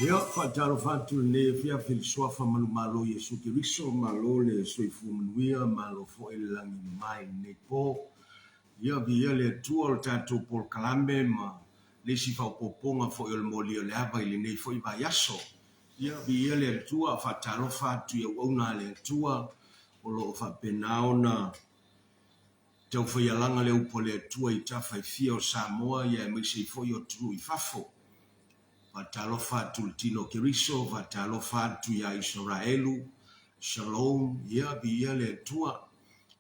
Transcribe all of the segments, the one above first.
Ia, faatalofa atu i lenei afiafi i le Suafa manumalo o Iesu Keriso, malo le soifua manuia, malo foi le lagi e mama i lenei po. Ia, viia le Atua o le tatou polokalame ma le isi faaopoopoga foi o le molia o le ava i lenei foi vaiaso. Ia, viia le Atua, faatalofa atu i auauna a le Atua o lo o faapena ona taufaialaga le upu a le Atua i tafa e fia o Samoa ia aemaise ai foi o atunuu i fafo. Faatalofa atu i le tino o Keriso, faatalofa atu ia Isaraelu, Shalom, ia viia le Atua.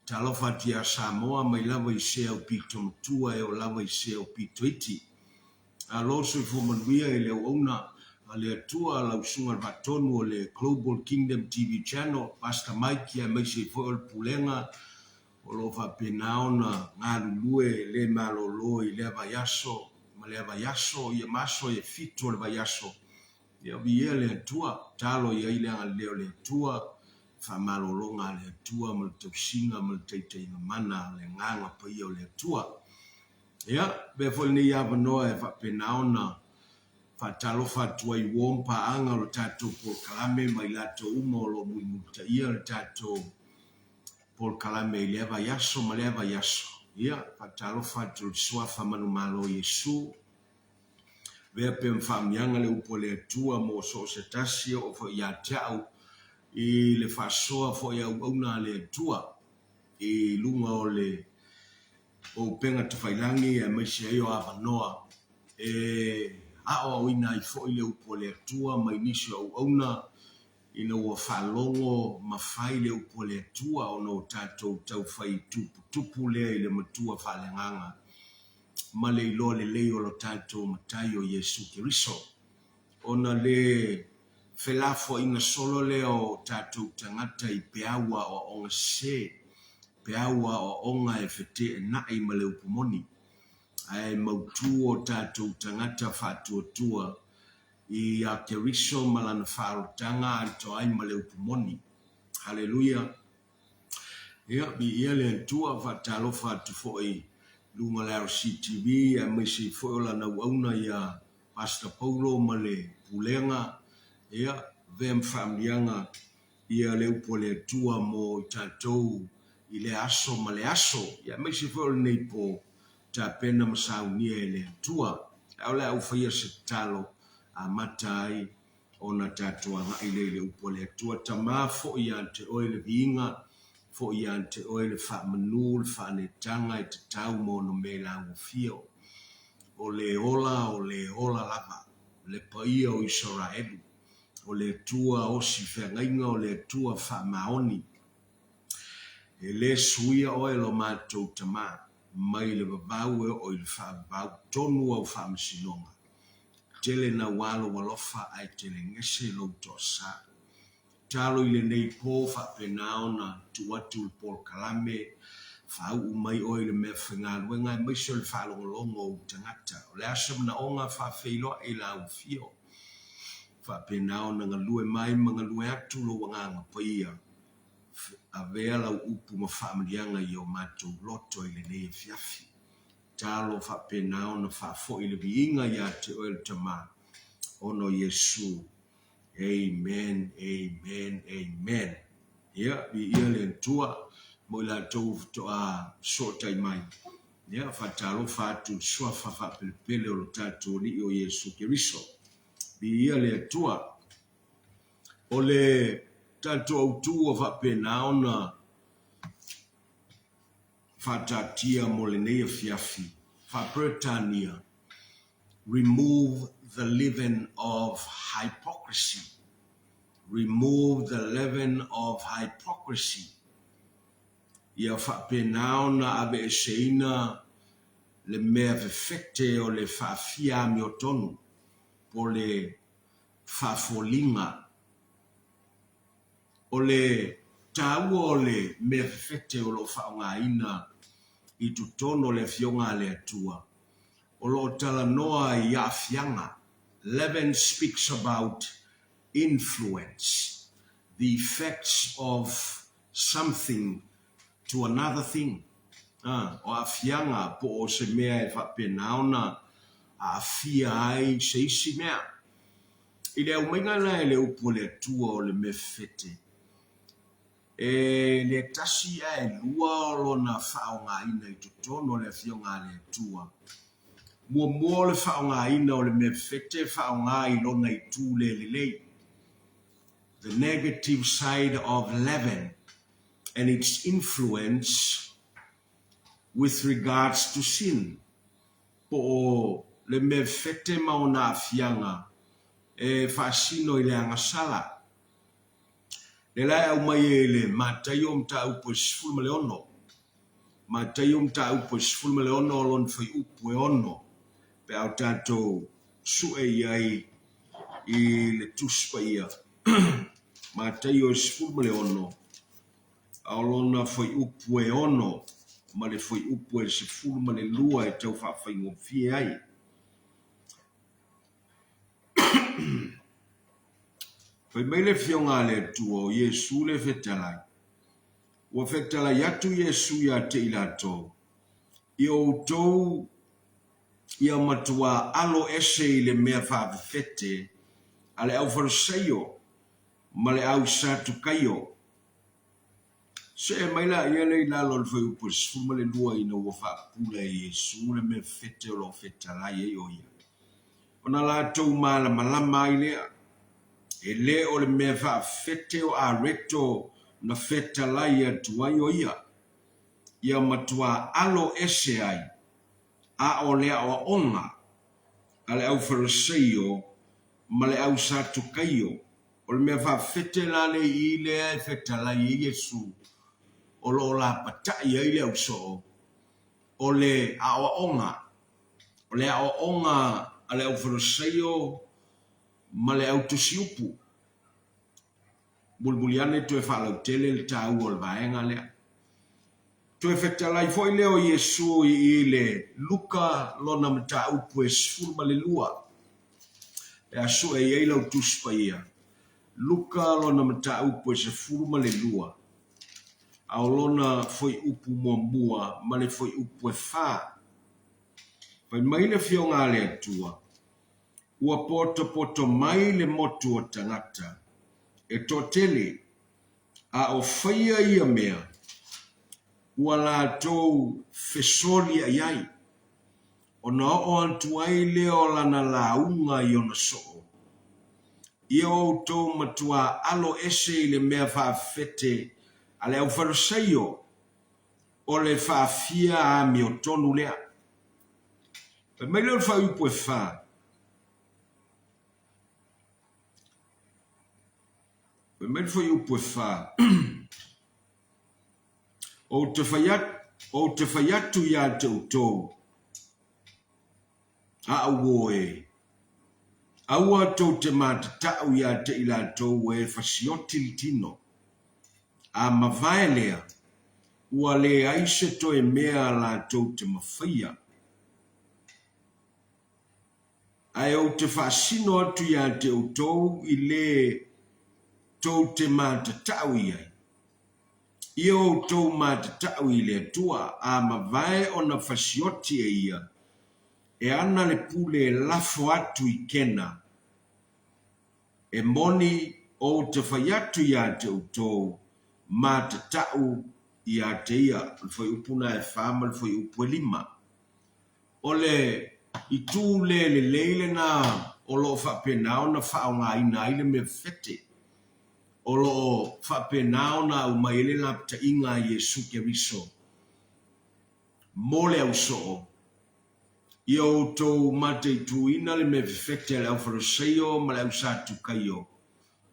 Talofa atu ia Samoa mai lava i se aupito matua e oo lava i se aupito iti. Alo soifua manuia i le auauna a le Atua lau Susuga i le Faatonu o le Global Kingdom TV Channel, Pastor Mike aemaise ai foi o le Pulega o lo o faapena ona galulue le malolo i lea vaiaso ma lea vaiaso, ia ma aso e fitu o le vaiaso. Ia viia le Atua, talo i ai le agalelei o le Atua, faamalologa a le Atua ma le tausiga ma le taitaiga mana a le Agaga Paia o le Atua. Ia, avea foi lenei avanoa e faapena ona faatalofa atu ai i uo ma paaga o le tatou polokalame ma i latou uma o lo o mulimulitaia le tatou polokalame i lea vaiaso ma lea vaiaso. Ia, faatalofa atu i le Suafa manumalo o Iesu, avea pea ma faamanuiaga le upu a le Atua mo so o se tasi, e oo foi ia te au i le faasoa foi a auauna a le Atua i luga o le upega tafailagi aemaise ai o avanoa e aoaoina ai foi le upu a le Atua mai nisi o auauna ina ua faalogo ma fai le upu a le Atua ona o tatou taufai tuputupu lea i le Matua faaleagaga ma le iloa lelei o lo tatou Matai o Iesu Keriso. Ona le felafoaiga solo lea o tatou tagata i peau aoaoga sese, peau aoaoga e feteenai ma le upu moni, ae mautu o tatou tagata faatuatua ia Keriso ma lana faaolataga atoa ai ma le upu moni. Haleluia! Ia, viia le Atua, faatalofa atu foi i luga o le RCTV aemaise ai foi o lana auauna ia Pastor Paulo ma le Pulega, ia, avea ma faamanuiaga ia le upu a le Atua mo i tatou i lea aso ma le aso, ia aemaise foi o lenei po, tapena ma saunia e le Atua. Ae o le a ou faia se tatalo amata ai ona tatou agai lea i le upu a le Atua. Tama, foi ia te oe le viiga, foi ia te oe le faamanu, le faaneetaga e tatau ma ono mea laugofie. O le ola, o le ola lava, le paia o Isaraelu, o le Atua osi feagaiga, o le Atua faamaoni. E le suia oe lo matou Tama, mai le vavau e oo i le faavavau tonu au faamasinoga. Tele naua lou alofa ae tele gese lou toasa. Talo i lenei po faapena ona tuu atu le polokalame Faauu mai oe i le meafaigaluega aemaise o le faalogologo o ou tagata. O le a se manaoga faafeiloai i lau afio? Faapena ona galue mai ma galue atu lou Agaga Paia. Avea lau upu ma faamanuiaga i o matou loto i lenei afiafi. Talo faapena ona faafoi le viiga ia te oe le Tama, ona o Iesu. Amen, amen, amen. Ia, viia le Atua mo i latou faatoa fesootai mai. Ia, faatalofa atu i le Suafa faapelepele o lo tatou Alii o Iesu Keriso. Viia le Atua. O le tatou autu ua faapena ona faataatia mo lenei afiafi, faa-Peretania, Remove the leaven of hypocrisy, Remove the leaven of hypocrisy, ia faapena ona aveeseina le mea fefete o le faafia amiotonu po o le faafoliga. O le taua o le mea fefete o lo o faaaogaina i totonu o le Afioga a le Atua, o lo o talanoa i aafiaga, Leaven speaks about influence, the effects of something to another thing, a, o aafiaga po o se mea e faapena ona aafia ai se isi mea. I le aumaiga la e le upu a le Atua o le mea fefete, e le tasi ae lua lona faaaogaina i totonu o le Afioga a le Atua. Muamua o le faaaogaina o le mea fefete e faaaoga i lona itu le lelei, the negative side of leaven and its influence with regards to sin, po o le mea fete ma ona aafiaga e faasino i le agasala. Lea la e aumai ai i le Mataio mataupu e 16, Mataio mataupu e 16 o lona fuaiupu e 6, pe a o tatou sue i ai i le Tusi Paia, Mataio e 16, a o lona fuaiupu e 6 ma le fuaiupu e 12 e tau faafaigofie ai. Fai mai le Afioga a le Atua, o Iesu le fetalai. Ua fetalai atu Iesu ia te i latou, I outou ia matuā alo ese i le mea faafefete a le au Farisaio ma le au Satukaio. See mai laia lea i lalo o le fuaiupu e 12 ina ua faapula e Iesu le mea fete o lo o fetalai ai o ia, ona latou malamalama ai lea, e le o le mea faafete o areto na fetalai atu ai o ia, ia matuā alo ese ai, a o le aoaoga a le au Farisaio ma le au Satukaio. O le mea faafete la le i lea e fetalai ai Iesu o lo o lapatai ai le ausoo, o le aoaoga, o le aoaoga a le au Farisaio ma le au tusiupu. Mulimuli ane toe faalautele le taua o le vaega lea. Toe fetalai foi lea o Iesu i i le Luka lona mataupu e 12, pe a sue i ai lau Tusi Paia. Luka lona mataupu e 12, a o lona fuaiupu muamua ma le fuaiupu e fa. Fai mai le Afioga a le Atua, Ua potopoto mai le motu o tagata e toatele, a o faia ia mea, ua latou fesoliai ai, ona oo atu ai lea o lana lauga i ona soo. Ia outou matuā alo ese i le mea faafefete a le au Farisaio, o le faafia amiotonu lea. Fai mai lea o le faaiupu e fa. Fai mai le fuaiupu e fa. Ou te fai atu, ou te fai atu ia te outou, aʻu ō e, aua tou te mātatau ia te i latou e fasioti le tino, a mavae lea, Ua leai se toe mea latou te mafaia. Ae ou te faasino atu ia te outou i le tou te matatau i ai. Ia outou matatau i le Atua, a mavae ona fasioti e ia, e ana le pule e lafo atu i Kena. E moni ou te fai atu ia te outou, matatau ia te ia. O le fuaiupu na e fa ma le fuaiupu e lima. O le itu le lelei lena o lo o faapena ona faaaogaina ai le mea fefete. O lo o faapena ona aumai ai le lapataiga a Iesu Keriso mo le ausoo. Ia outou mataituina le mea fefete a le Aufariseio ma le Ausatukaio,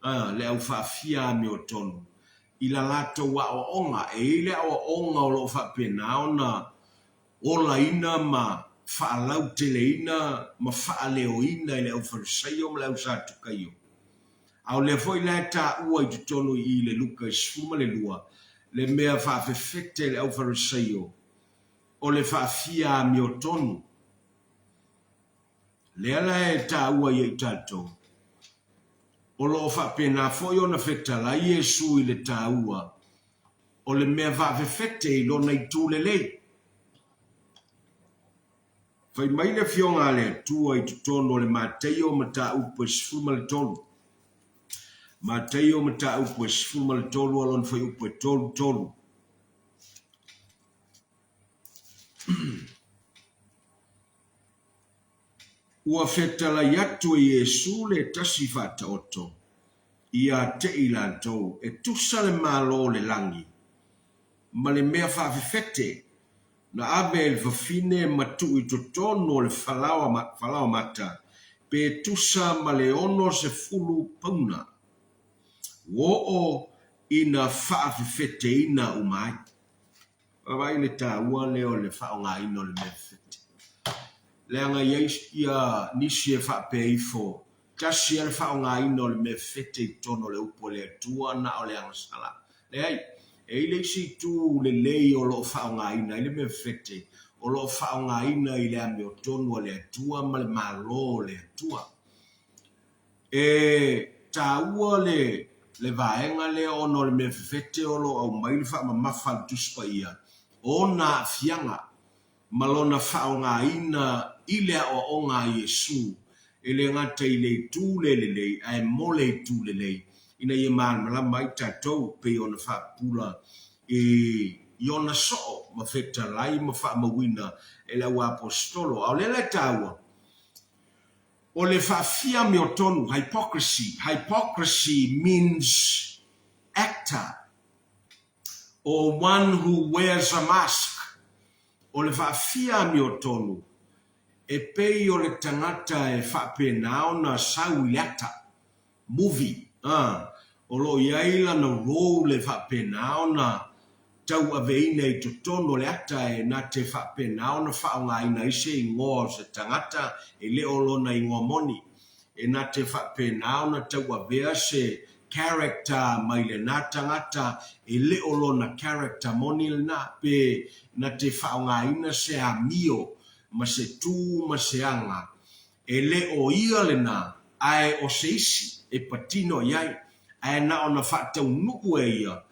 a, le au faafia amiotonu, i la latou aoaoga. E i ai le aoaoga o lo o faapena ona olaina ma faalauteleina ma faaleoina e le Aufarisaio ma le Ausatukaio. A o lea foi la e taua i totonu i i le Luka 12 le mea faafefete e le Aufarisaio o le faafia amiotonu. Lea la e taua ia i tatou, o lo o faapena foi ona fetalai Iesu i le taua o le mea faafefete i lona itu lelei. Fai mai le Afioga a le Atua i totonu o le Mataio mataupu e 13. Mataio mataupu e 13 a lona fuaiupu e 33. Ua fetalai atu e Iesu le tasi faataoto ia te i latou, e tusa le Malo o le lagi ma le mea faafefete na ave e le fafine ma tuu i totonu o le falaoamata pe tusa ma le 60 pauna, ua oo ina faafefeteina uma ai. Vaavaai le taua lea o le faaaogaina o le mea fefete. Leaga e i ai ia nisi e faapea ifo, tasi lava le faaaogaina o le mea fefete i totonu o le upu a le Atua na o le agasala. Leai, e i ai le isi itu lelei o lo o faaaogaina ai le mea fefete, o lo o faaaogaina i le amiotonu a le Atua ma le Malo o le Atua. E taua le vaega lea ona o le mea fefete o lo o aumai le faamamafa a le Tusi Paia o ona aafiaga ma lona faaaogaina i le aoaoga a Iesu, e le gata i le itu le lelei ae mo le itu lelei ina ia malamalama ai tatou pei ona faapupula i ona soo ma fetalai ma faamauina e le auaposeitolo. A o lea la e taua, O le faafia amiotonu, hypocrisy, hypocrisy means actor or one who wears a mask. O le faafia amiotonu, e pei o le tagata e faapena ona sau i le ata, movie, a, o lo o i ai lana role e faapena ona tauaveina i totonu o le ata e na te faapena ona faaaogaina ai se igoa o se tagata e le o lona igoa moni, e na te faapena ona tauavea se character mai lena tagata e le o lona character moni lena, pe na te faaaogaina se amio ma se tu ma se aga E le o ia lena, ae o se isi e patino i ai, ae na ona faataunuu e ia,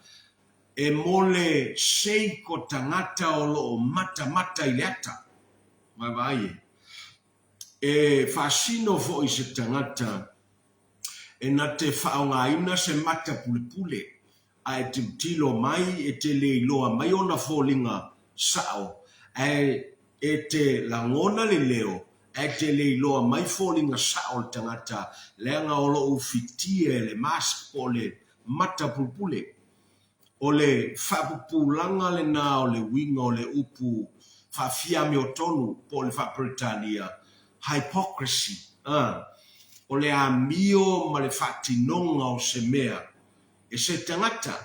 e mo le seiko tagata o lo o matamata i le ata. Vaavaai e. E faasino foi se tagata e na te faaaogaina se mata pulepule a e tilotilo mai e te le iloa mai ona foliga sao, ae e te lagona le leo, ae te le iloa mai foliga sao o le tagata leaga o lo o ufitia e le mask po o le mata pulepule. O le faapupulaga lena o le uiga o le upu faafiamiotonu po o le faa-Peretania hypocrisy, a, o le amio ma le faatinoga o se mea e se tagata.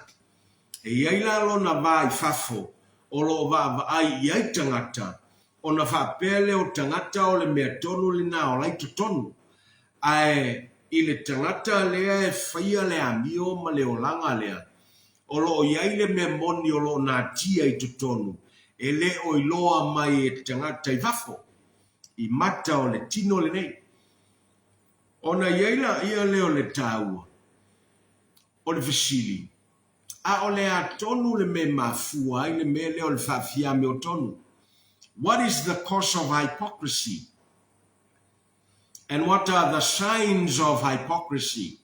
E i ai la lona va i fafo o lo o vaavaai i ai tagata, ona faapea lea o tagata o le mea tonu lena o la i totonu. Ae i le tagata lea e faia le amio ma le olaga lea, O lo o i ai le mea moni o lo o natia i totonu e le o iloa mai e te tagata i fafo, i mata o le tino lenei. Ona i ai laia lea o le taua o le fesili, A o le a tonu le mea e mafua ai le mea lea o le faafiameotonu? What is the cause of hypocrisy? And what are the signs of hypocrisy?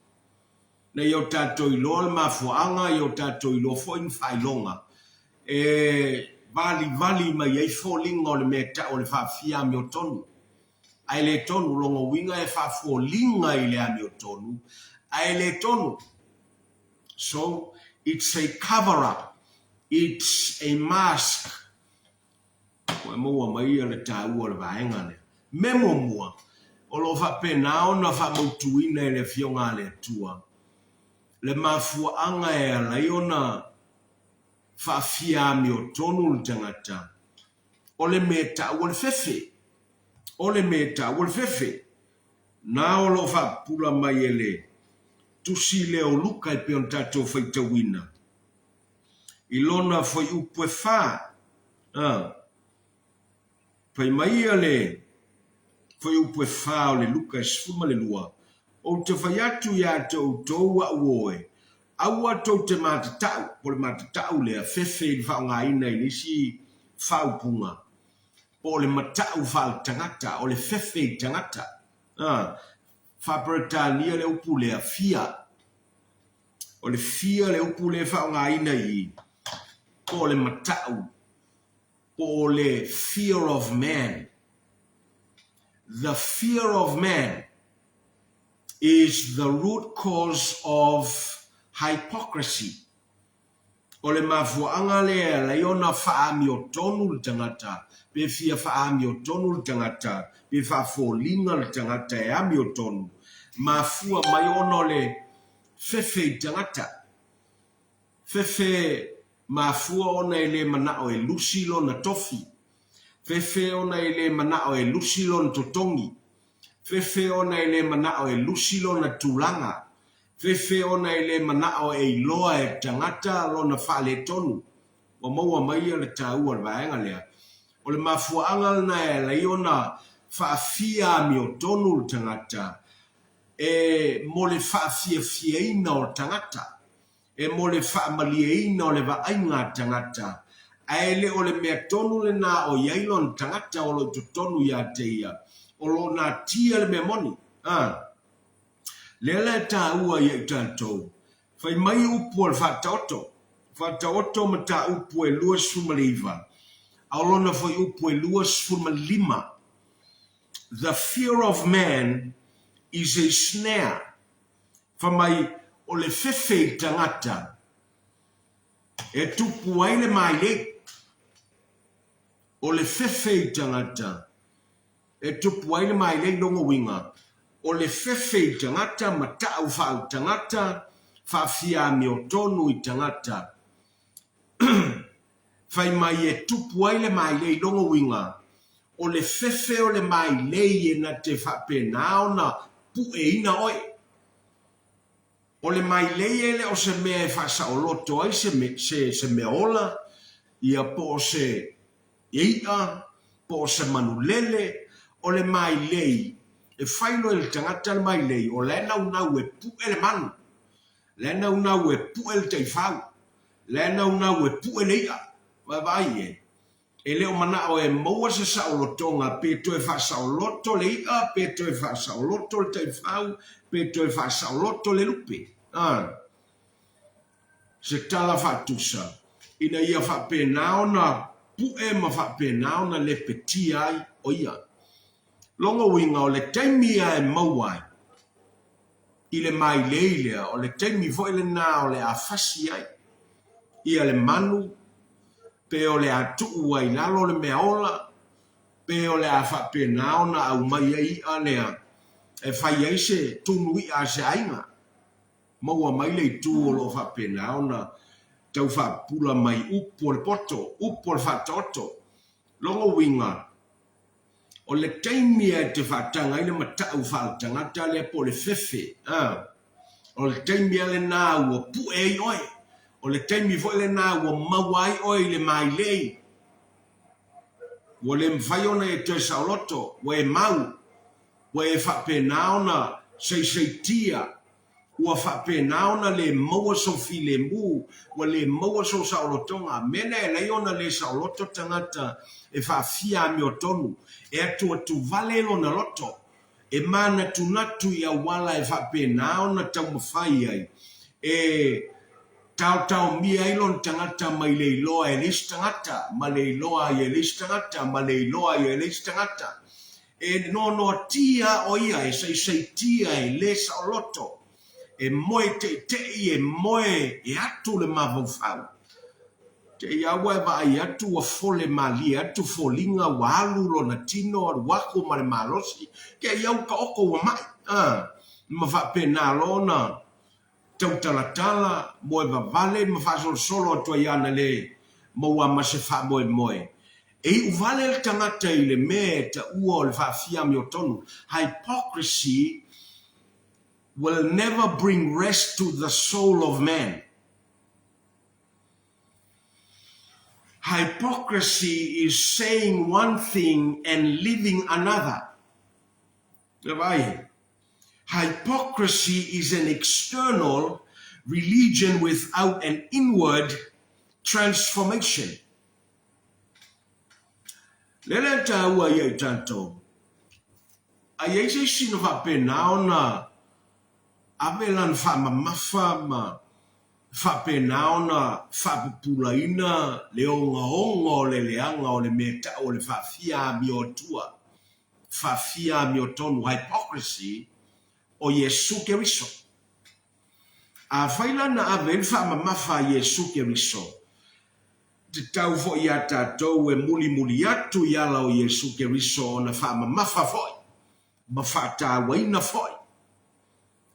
Na ia o tatou iloa le mafuaaga, ia o tatou iloa foi ni faailoga e valivali mai ai foliga o le mea e tau o le faafiameotonu. Ae le tonu, lona uiga e faafoliga i le amiotonu, ae le tonu. So, it's a cover up, it's a mask. Ua e maua mai ia le taua o le vaega lea. Mea muamua, o lo o faapena ona faamautuina e le Afioga a le Atua le mafuaaga e ala ai ona faafiaamiotonu le tagata, o le mea e tau o le fefe. O le mea e tau o le fefe. Na o lo o faapupula mai e le Tusi lea o Luka e pei ona tatou faitauina i lona fuaiupu e fa. A. Fai mai ia le fuaiupu e fa o le Luka e 12, Ou te fai atu iā te outou a'u oe, aua tou te matata'u, po o le matata'u lea, fefe i le faaaogaina i le isi faaupuga, po o le mata'u faaletagata, o le fefe i tagata. A. Faa-Peretania le upu lea, fear. O le fear le upu lea e faaaogaina i i, po o le mata'u, po o le fear of man. The fear of man is the root cause of hypocrisy. O le mafuaaga lea e ala ai ona faaamiotonu le tagata, pe fia faaamiotonu le tagata, pe faafoliga le tagata e amiotonu, mafua mai ona o le fefe i tagata. Fefe mafua ona e le manao e lusi lona tofi. Fefe ona e le manao e lusi lona totogi. Fefe ona e le manao e lusi lona tulaga. Fefe ona e le manao e iloa e tagata lona faaletonu. Ua maua mai ia le taua o le vaega lea. O le mafuaaga lena e ala ai ona faafia amiotonu le tagata e mo le faafiafiaina o tagata. e mo le faamalieina o le vaaiga a tagata, ae le o le mea tonu lena o i ai lona tagata o lo o i totonu ia te ia, o lo o natia le mea moni. A. Lea la e taua ia i tatou, fai mai upu o le Faataoto, Faataoto mataupu e 29, a o lona fuaiupu e 25, The fear of man is a snare. Fa mai o le fefe i tagata e tupu ai le mailei. O le fefe i tagata e tupu ai le mailei lona uiga, o le fefe i tagata matau faaletagata, faafiamiotonu i tagata. Fai mai e tupu ai le mailei lona uiga, o le fefe o le mailei e na te faapena ona pueina oe. O le mailei e le o se mea e faasaoloto ai se, se, se mea ola, ia po o se i'a, po o se manu lele, o le mailei, e fai loa i le tagata le mailei, o la e naunau e pue le manu, la e naunau e pue le taifau, la e naunau e pue le i'a. Vaavaai e. E le o manao e maua se saolotoga pe toe faasaoloto le i'a, pe toe faasaoloto le taifau, pe toe faasaoloto le lupe. A. Se tala faatusa, ina ia faapena ona pue ma faapena ona lepetia ai o ia. Lona uiga o le taimi ia e maua ai i le mailei lea, o le taimi foi lena o le a fasi ai ia le manu, pe o le a tuu ai i lalo le mea ola, pe o le a faapena ona aumai ai i'a lea e fai ai se tunu i'a a se aiga. Maua mai le itu o lo o faapena ona tau faapupula mai upu o le poto, upu o le faataoto. Lona uiga, o le taimi e te faataga ai le matau faaletagata lea po o le fefe, a, o le taimi lava lena ua pue ai oe. O le taimi foi lena ua maua ai oe i le mailei. Ua le mafai ona e toe saoloto, ua e mau, ua e faapena ona saisaitia, ua faapena ona le maua sou filemu, ua le maua sou saolotoga. Mea lea e ala ai ona le saoloto tagata e faafia amiotonu, e atuatuvale lona loto, e manatunatu i auala e faapena ona taumafai ai e taotaomia ai lona tagata mai le iloa e le isi tagata, ma le iloa ai e le isi tagata, ma le iloa ai e le isi tagata. E noanoatia o ia, e saisaitia, e le saoloto, e moe teitei, e moe e atu le mafaufau. Te i a ua e vaai atu ua fole malie atu foliga ua alu lona tino alu aku ma le malosi, te i a ua taoto ua mai, a, ma faapena loa ona tautalatala, moe vavale ma faasolosolo atu ai ana le maua ma se faamoemoe. E iu vale le tagata i le mea e taua o le faafia amiotonu, hypocrisy will never bring rest to the soul of man. Hypocrisy is saying one thing and living another. E vaai, Hypocrisy is an external religion without an inward transformation. Lea la e taua ia i tatou, a i ai se isi na faapena ona ave lana faamamafa ma faapena ona faapupulaina le ogaoga o le leaga o le mea tau o le faafia amioatua, faafia amiotonu, hypocrisy, o Iesu Keriso. Afai la na ave ai le faamamafa a Iesu Keriso, tatau foi iā tatou e mulimuli atu i ala o Iesu Keriso ona faamamafa foi ma faatauaina foi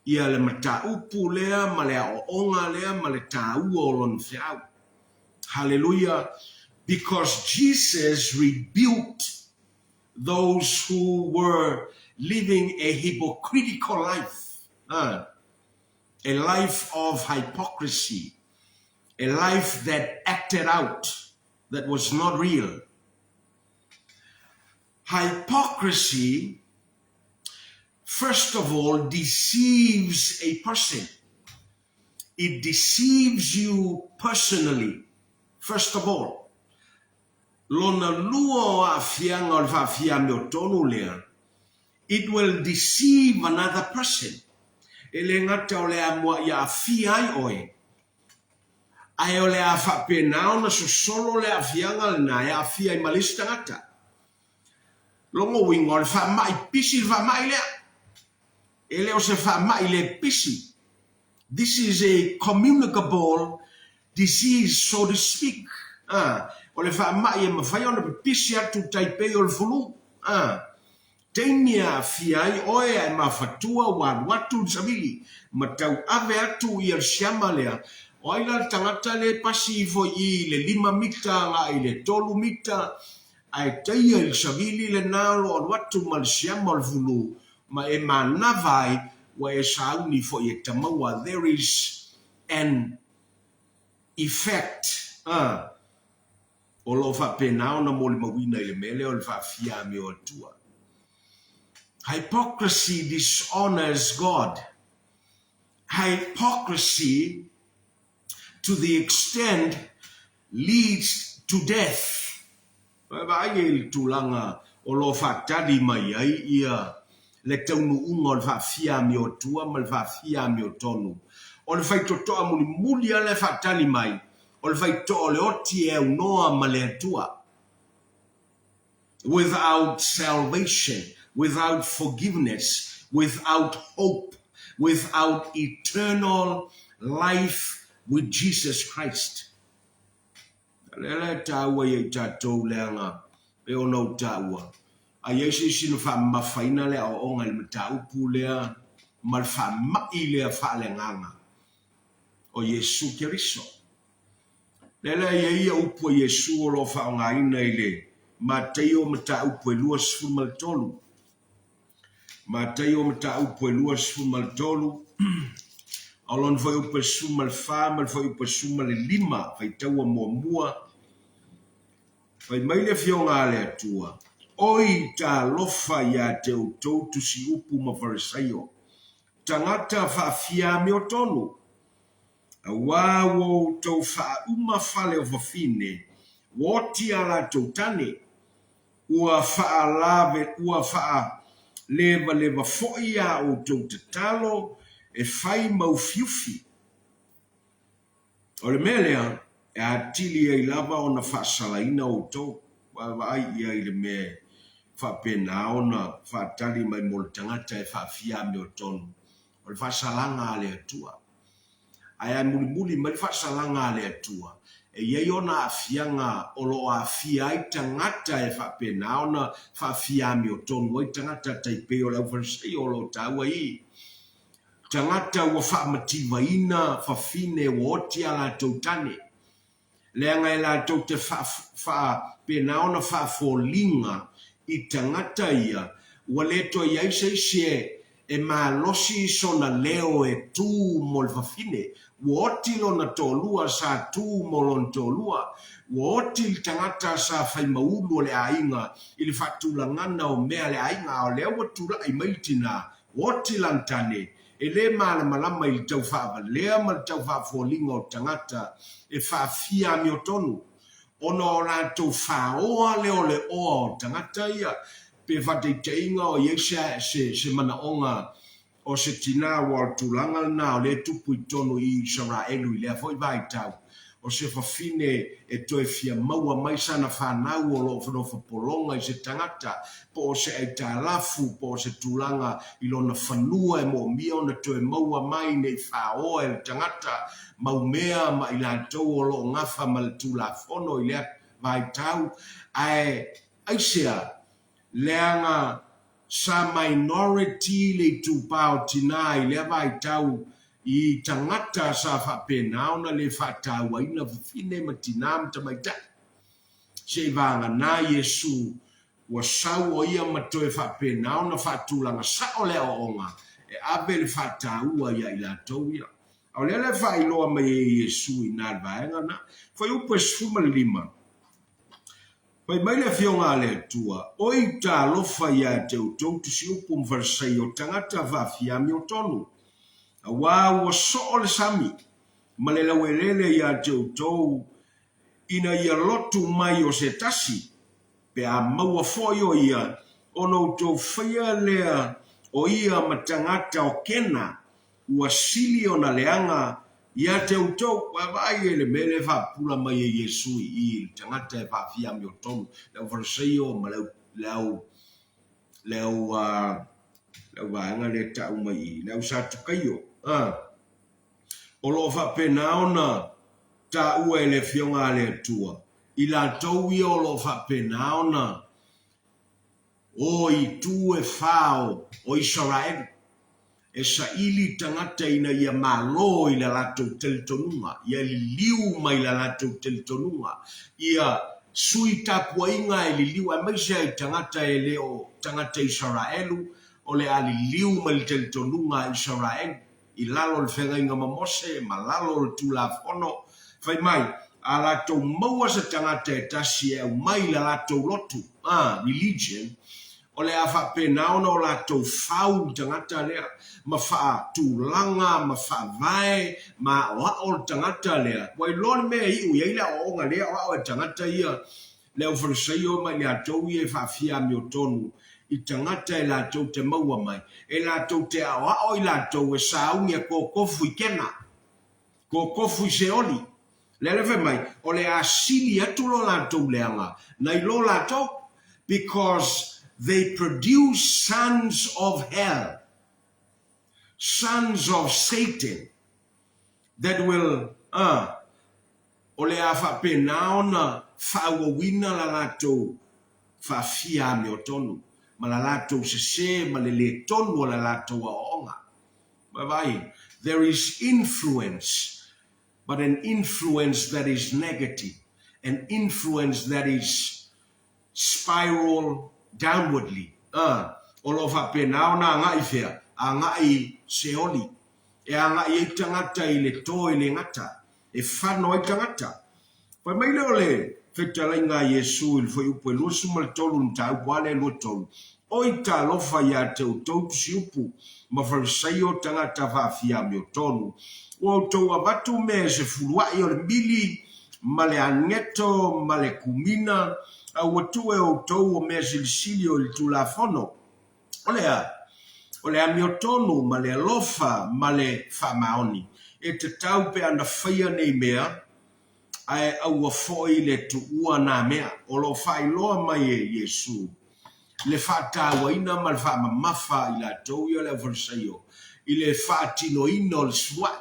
ia le mataupu lea ma le aoaoga lea ma le taua o lona feau. Haleluia! Because Jesus rebuked those who were living a hypocritical life, a life of hypocrisy, a life that acted out, that was not real. Hypocrisy, first of all, deceives a person. It deceives you personally, first of all. Lona lua o aafiaga o le faafia amiotonu lea, it will deceive another person. E le gata o le a mua'i aafia ai oe, ae o le a faapena ona sosolo le aafiaga lena e aafia ai ma le isi tagata. Lona uiga o le faama'i pisi le faama'i lea. E le o se faama'i le pisi. This is a communicable disease so to speak. A, o le faama'i e mafai ona pipisi atu tai pei o le fulu. A, taimi e aafia ai oe ae mafatua ua alu atu le savili ma tau ave atu ia le siama lea, o ai la le tagata lea e pasi ifo i i le lima mita agai i le tolu mita ae taia i le savili lena o lo o alu atu ma le siama o le fulu ma e manava ai ua e sauni foi e tamaua there is an effect a o lo o faapena ona molimauina i le mea lea o le faafia amio atua. Hypocrisy dishonors God. Hypocrisy to the extent leads to death. Vaai i le tulaga o lo o faatali mai ai ia le taunuuga o le faafia amiotua ma le faafia amiotonu. O le faitotoa mulimuli lava la e faatali mai, o le faitotoa o le oti e aunoa ma le Atua. Without salvation, without forgiveness, without hope, without eternal life with Jesus Christ. O lea la e taua ia i tatou leaga pei ona ou taua, a i ai se isi na faamamafaina le aoaoga i le mataupu lea ma le faama'i lea faaleagaga o Iesu Keriso. Lea la e i ai ia upu a Iesu o lo o faaaogaina i le Mataio mataupu e 23. Mataio mataupu e 23. A o lona fuaiupu e 14 ma le fuaiupu e 15, faitaua muamua, fai mai le Afioga a le Atua, Oi talofa ia te outou tusiupu ma Farisaio, tagata faafiamiotonu! Auā ua outou faauma fale o fafine, ua oti a latou tane, ua faalave, ua faalevaleva foi a outou tatalo e fai maufiufi. O le mea lea e atili ai lava ona faasalaina outou. Vaavaai i ai i le mea e faapena ona faatali mai mo le tagata e faafia amiotonu o le faasalaga a le Atua. Ae a mulimuli mai le faasalaga a le Atua, e i ai ona aafiaga o lo o aafia ai tagata e faapena ona faafia amiotonu ai tagata tai pei o le aufalesaio o lo o taua i tagata ua faamativaina fafine ua oti a latou tane. Leaga e latou te faapena ona faafoliga i tagata ia, ua le toe i ai se isi e malosi sona leo e tu mo le fafine. Ua oti lona toalua sa tu mo lona toalua. Ua oti le tagata sa fai maulu o le aiga i le faatulagana o mea a le aiga, a o lea ua tulai mai le tina, ua oti lana tane, E le malamalama i le tau faavalea ma le tau faafoliga o tagata e faafia amiotonu, ona o latou faoa lea o le oa o tagata ia, pe faataitaiga o i ai se, se, se manaoga o se tina aua o le tulaga lena o lea e tupu i totonu i Isaraelu i lea foi vaitau, o se fafine e toe fia maua mai sana fanau o lo o nofo pologa i se tagata, po o se aitalafu, po o se tulaga i lona fanua e moomia ona toe maua mai ne i faoa e le tagata mau mea ma i latou o lo o gafa ma le Tulafono i lea vaitau. Ae aisea? Leaga sa minority le itupa o tina i lea vaitau i tagata sa faapena ona le faatauaina fafine ma tina ma tamaitai. Seiavagana Iesu ua sau o ia ma toe faapena ona faatulaga sao le aoaoga e ave le faataua ia i latou ia. A o lea la e faailoa mai e Iesu i ina le vaega lena. Fuaiupu e 15. Fai mai le Afioga a le Atua, Oi talofa ia te outou tusiupu ma Farisaio, tagata faafiamiotonu, auā ua soo le sami ma le laueleele ia te outou ina ia lotu mai o se tasi, pe a maua foi o ia, ona outou faia lea o ia ma tagata o Kena, ua sili ona leaga ia te outou. Vaavaai e le mea lea e faapupula mai e Iesu i i le tagata e faafia amiotonu, le aufalesaio ma le au, le au, le au, le au vaega lea e tau mai i i, le au Satukaio, a. O lo o faapena ona taua e le Afioga a le Atua i latou ia o lo o faapena ona o i itu e fā o Isaraelu, e saili tagata ina ia malo i la latou talitonuga, ia liliu mai la latou talitonuga, ia sui tapuaiga e liliu, aemaise ai tagata e le o tagata Isaraelu, o le a liliu mai le talitonuga a Isaraelu. I lalo o le feagaiga ma Mose ma lalo o le Tulafono, fai mai, a latou maua se tagata e tasi e aumai i la latou lotu, a, religion, o le a faapena ona o latou fau le tagata lea, ma faatulaga ma faavae ma aoao le tagata lea, ua iloa le mea e iu i ai le aoaoga lea e aoao e tagata ia Le aufalesaio ma i latou ia e faafia amiotonu i tagata e latou te maua mai, e latou te aoao i latou e sauni a kokofu i Kena, kokofu i Seoli. Lea la fai mai, o le a sili atu lo latou leaga nai lo latou, because they produce sons of hell, sons of Satan that will, uh, O le a faapena ona faaauauina la latou faafia amiotonu ma la latou sese ma le le tonu o la latou aoaoga. Vaavaai, there is influence, but an influence that is negative, an influence that is spiral downwardly, a, o lo o faapena ona agai fea? Agai Seoli. E agai ai tagata i le to e le gata, e fano ai tagata. Fai mai lea o le fetalaiga a Iesu i le fuaiupu e 23 i le mataupu a lea e 23, Oi talofa ia te outou tusiupu ma Farisaio tagata faafia amiotonu, ua outou avatu mea e sefulua'i o le mili ma le aneto ma le kumina, a ua tuu e outou o mea silisili o i le Tulafono. O le a? O le amiotonu ma le alofa ma le faamaoni. E tatau pe ana faia nei mea, ae aua foi le tuua nā mea. O lo o faailoa mai e Iesu le faatauaina ma le faamamafa a i latou ia o le aufalesaio i le faatinoina o le sefulua'i.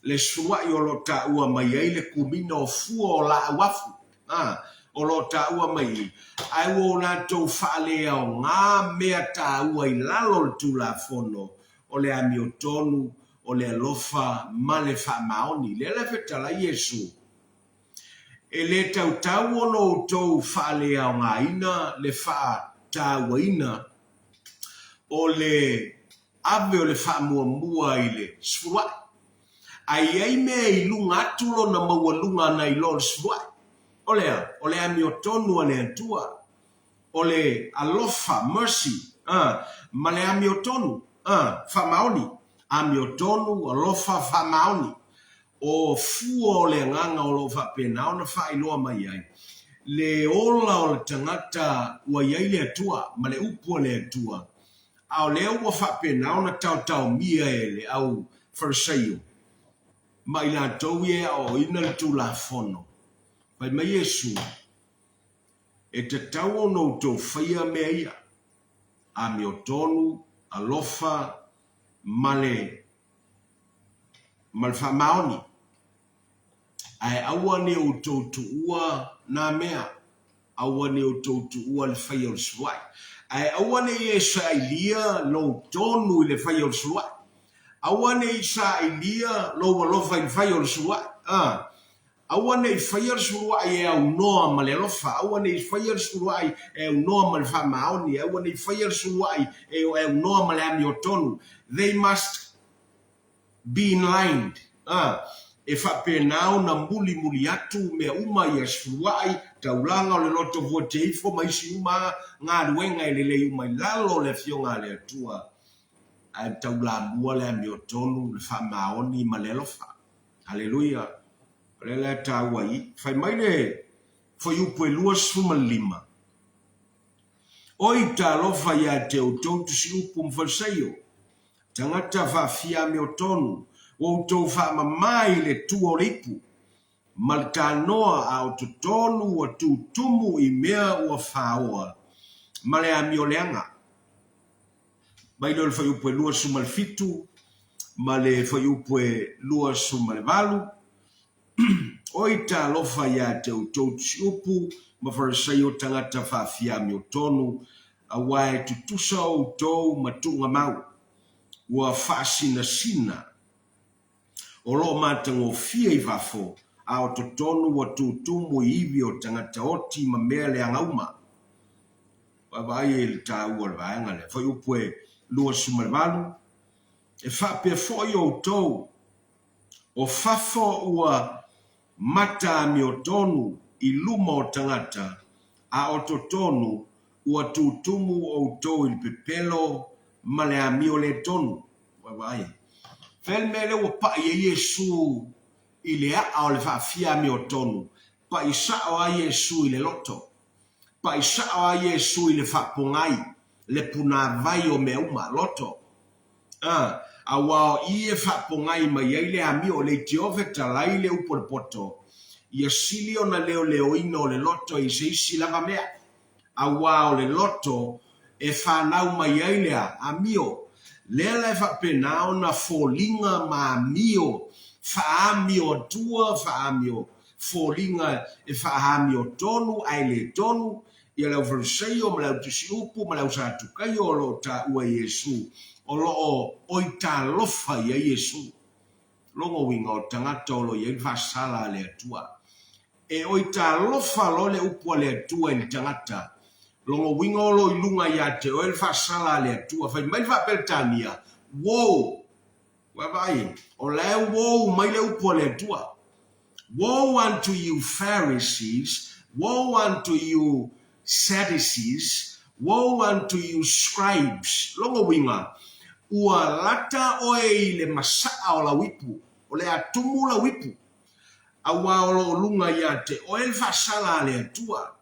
Le sefulua'i o lo o taua mai ai le kumina o fua o laau afu, a, o lo o taua mai i, ae ua o latou faaleaoga mea taua i lalo o le Tulafono o le amiotonu, o le alofa ma le faamaoni. Lea la e fetalai Iesu, E le tautau ona outou faaleaogaina le faatauaina o le ave o le faamuamua i le sefulua'i, ae i ai mea i luga atu lona maualuga nai lo le sefulua'i. O le a? O le amiotonu a le Atua. O le alofa, mercy, a, ma le amiotonu, a, faamaoni. Amiotonu, alofa, faamaoni. O fua o le agaga o lo o faapena ona faailoa mai ai le ola o le tagata ua i ai le Atua ma le upu a le Atua, a o lea ua faapena ona taotaomia e le au Farisaio ma i latou ia e aoaoina le Tulafono. Fai mai Iesu, E tatau ona outou faia mea ia, amiotonu, alofa, ma le, ma le faamaoni, ae aua ne i outou tuua nā mea, aua ne i outou tuua le faia o le sulua'i, ae aua ne i e sailia lou tonu i le faia o le sulua'i, aua ne i sailia lou alofa i le faia o le sulua'i, a. Aua ne i faia le sulua'i e aunoa ma le alofa, aua ne i faia le sulua'i e aunoa ma le faamaoni, aua ne i faia le sulua'i e aunoa ma le amiotonu. They must be in line. A, e faapena ona mulimuli atu mea uma ia, sulua'i, taulaga o le loto fuateifo ma isi uma galuega e lelei uma i lalo o le Afioga a le Atua, ae taulamua le amiotonu, le faamaoni ma le alofa. Aleluia! O lea la e taua i. Fai mai le fuaiupu e 25, Oi talofa ia te outou tusiupu ma Falisaio, tagata faafia amiotonu, ua outou faamama i le tua o le ipu, ma le tanoa a o totonu ua tutumu i mea ua faoa ma le amio leaga. Mai lea o le fuaiupu e 27 ma le fuaiupu e 28, Oi talofa ia te outou tusiupu ma Farisaio tagata faafia amiotonu, aua e tutusa outou ma tuugamau, ua faasinasina, o lo o matagofie i fafo, a o totonu ua tutumu i ivi o tagata oti ma mea leaga uma. Vaavaai i le taua o le vaega lea. Fuaiupu e 28, E faapea foi outou, o fafo ua mata amiotonu i luma o tagata, a o totonu ua tutumu outou i le pepelo ma le amio le tonu. Vaavaai. Fea le mea lea ua pai ai Iesu i le a'a o le faafia amiotonu? Pai sa'o a Iesu i le loto. Pai sa'o a Iesu i le faapogai, le punāvai o mea uma, loto. A, auā o i e faapogai mai ai le amio, leitio fetalai le upu a le poto, ia sili ona leoleoina o le loto i se isi lava mea. Auā o le loto e fanau mai ai le a? Amio. Lea la e faapena ona foliga ma amio, faaamio atua, faaamio foliga e faaamio tonu ae le tonu, ia le Aufariseio ma le Autusiupu ma le Ausatukaio o lo o taua e Iesu, o lo o oitalofa i ai Iesu. Lona uiga o tagata o lo o i ai le faasala a le Atua. E oitalofa loa le upu a le Atua i le tagata, lona uiga o lo o i luga ia te oe le faasala a le Atua. Fai mai le Faa-Peretania, Woe! Ua vaai, o la e woe mai le upu a le Atua. Woe unto you Pharisees, woe unto you Sadducees, woe unto you scribes. Lona uiga, ua lata oe i le masaa o lau ipu, o le a tumu lau ipu, auā o lo o luga iā te oe le faasala a le Atua.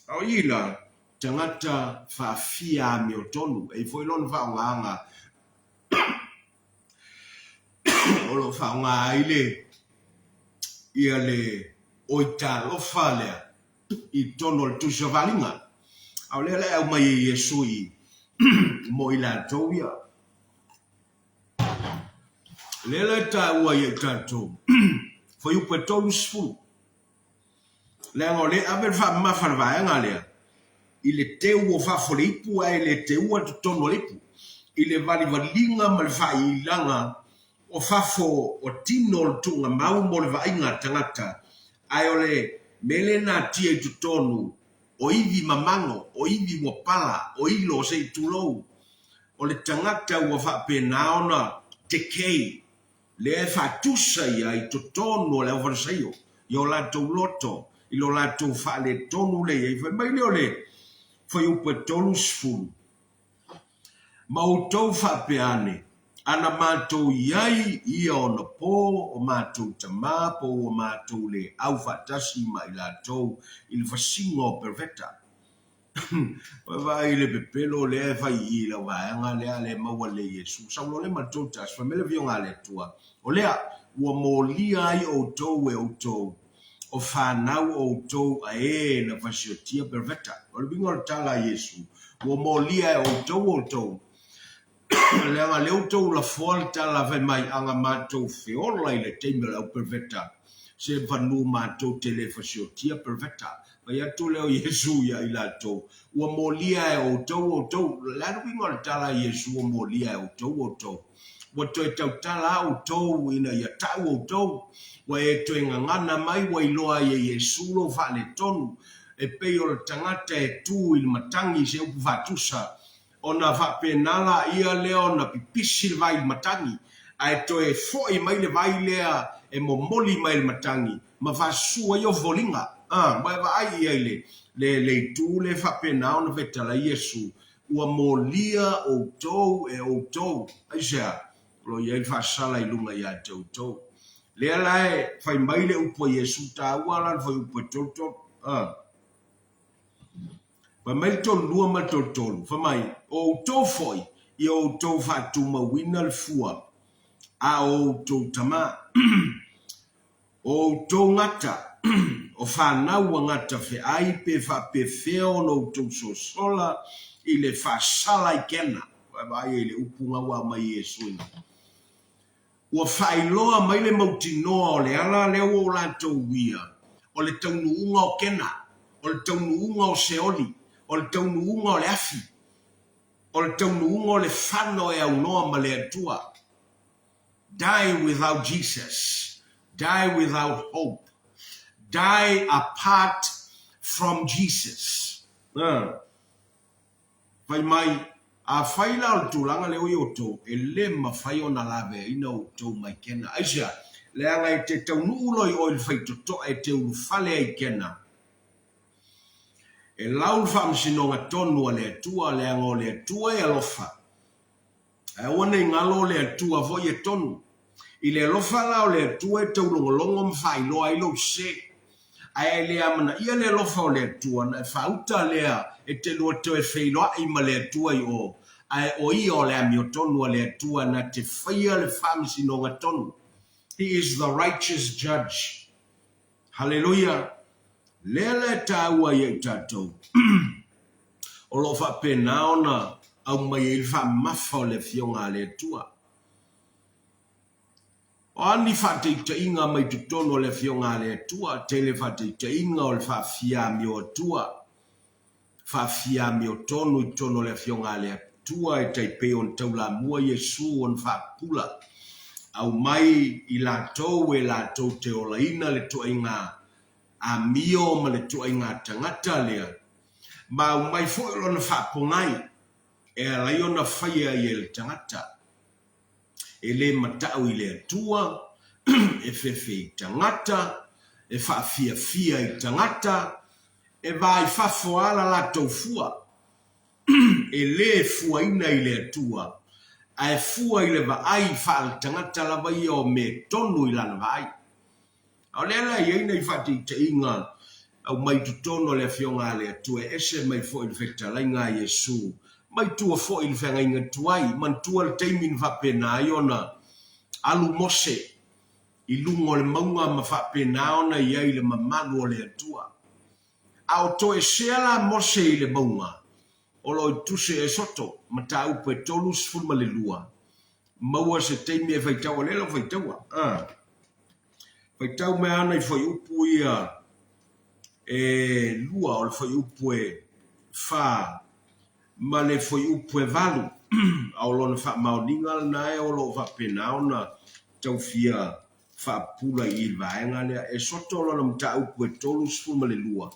A o i la, tagata faafia amiotonu, e i ai foi lona faaaogaga o lo o faaaoga ai le ia le oitalofa lea i totonu o le Tusi o Faaaliga. A o lea la e aumai e Iesu i mo i latou ia. Lea la e taua ia i tatou fuaiupu e 30. Leaga o lea e ave le faamamafa a le vaega lea i le teu o fafo o le ipu ae le teua totonu o le ipu, i le valivaliga ma le faailaga o fafo o tino o le tuugamau mo le vaaiga a tagata, ae o le mea lea e natia i totonu o ivi mamago, o ivi ua pala, o ilo se i tulou, o le tagata ua faapena ona decay. Lea e faatusa ia i totonu o le aufalesaio i o latou loto, i lo latou faaletonu lea i ai. Fai mai lea o le fuaiupu e 30, Ma outou faapea ane, Ana matou i ai ia ona po o matou tama po ua matou le au faatasi ma i latou i le fasiga o Pereveta. Ua vaai i le pepelo lea e fai i i lau vaega lea a le maua lelei Iesu. Sau loa lea ma le 31, fai mai le Afioga a le Atua, O lea, ua molia ai outou e outou, o fanau outou a e na fasiotia pereveta. O le uiga o le tala a Iesu, ua molia e outou outou, leaga lea outou lafoa le tala fai mai, Ana matou feola i le taimi o le au pereveta, se manu matou te le fasiotia pereveta. Fai atu lea o Iesu ia i latou, Ua molia e outou outou. O le a le uiga o le tala a Iesu ua molia e outou outou? Ua toe tautala a outou ina ia tau outou. Ua e toe gagana mai ua iloa ai e Iesu lou faaletonu, e pei o le tagata e tu i le matagi i se upu faatusa. Ona faapena laia lea ona pipisi le vai i le matagi, ae toe foi mai le vai lea e momoli mai e le matagi ma faasusu ai ou foliga. A, ua e vaai i ai le, le, le itu lea e faapena ona fetalai Iesu, ua molia outou e outou. Aisea? O lo o i ai le faasala i luga ia te outou. Lea la e fai mai le upu a Iesu, taua la le fuaiupu e 33. A. Fai mai le 32 ma le 33, fai mai, O outou foi, ia outou faatumauina le fua a o outou tama. O outou gata, o fanau ua gata feai pe faapefea ona outou sosola i le faasala i Kena. Vaai ai i le upu na ua aumai e Iesu ina. Ua faailoa mai le mautinoa o le ala lea ua o latou uia, o le taunuuga o Kena, o le taunuuga o Seoli, o le taunuuga o le afi, o le taunuuga o le fano e aunoa ma le Atua. Die without Jesus, die without hope, die apart from Jesus. Fai mai, Afai la o le tulaga lea ua i outou, e le mafai ona laveaina outou mai Kena. Aisea? Leaga e te taunuu loa i o i le faitotoa e te ulufale ai i Kena, e lau le faamasinoga tonu a le Atua, leaga o le Atua e alofa, Ae aua ne i galo o le Atua foi e tonu. I le alofa la o le Atua e taulogologo ma faailoa ai lou sē. Ae e le amanaia le alofa o le Atua, na e faauta lea e te lua toe feiloai ma le Atua i o, ae o Ia o le amiotonu a le Atua na te faia le faamasinoga tonu. He is the righteous judge. Haleluia! Lea la e taua ia i tatou, o lo o faapena ona aumai ai le faamamafa o le Afioga a le Atua. O a ni faataitaiga mai totonu o le Afioga a le Atua, tele faataitaiga o le faafiamio Atua, faafiamiotonu i totonu o le Afioga a le Atua e tai pei ona taulamua Iesu ona faapupula, aumai i latou e latou te olaina le tuaiga amio ma le tuaiga tagata lea, ma aumai foi lona faapogai e ala ai ona faia ai e le tagata. E le matau i le Atua, e fefe i tagata, e faafiafia i tagata, e va i fafo a la latou fua. E le fuaina i le Atua, ae fua i le vaai faaletagata lava ia o mea tonu i lana vaai. A o lea la e i ai nai faataitaiga aumai i totonu o le Afioga a le Atua e ese mai foi i le fetalaiga a Iesu, mai tua foi i le feagaiga tuai. Manatua le taimi na faapena ai ona alu Mose i luga o le mauga ma faapena ona i ai i le mamalu o le Atua. A o toesea la Mose i le mauga, o lo o i Tusi Esoto, mataupu e 32, maua se taimi e faitau, o lea la ua faitaua, a. Faitau mai ana i fuaiupu ia e lua, o le fuaiupu e fa ma le fuaiupu e valu, a o lona faamaoniga lena e o lo o faapena ona tau fia faapupula i i le vaega lea. Esoto lona mataupu e 32,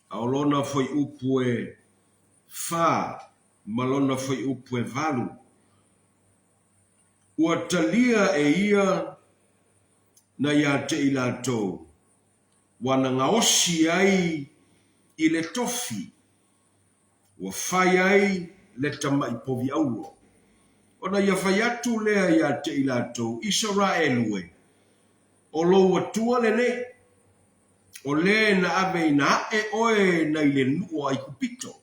a o lona fuaiupu e fa ma lona fuaiupu e valu, ua talia e ia na ia te i latou ua na gaosi ai i le tofi ua fai ai le tamai povi auro. Ona ia fai atu lea ia te i latou, Isaraelu e, o lou Atua lenei, o le na aveina aʻe oe nai le nuu o Aikupito.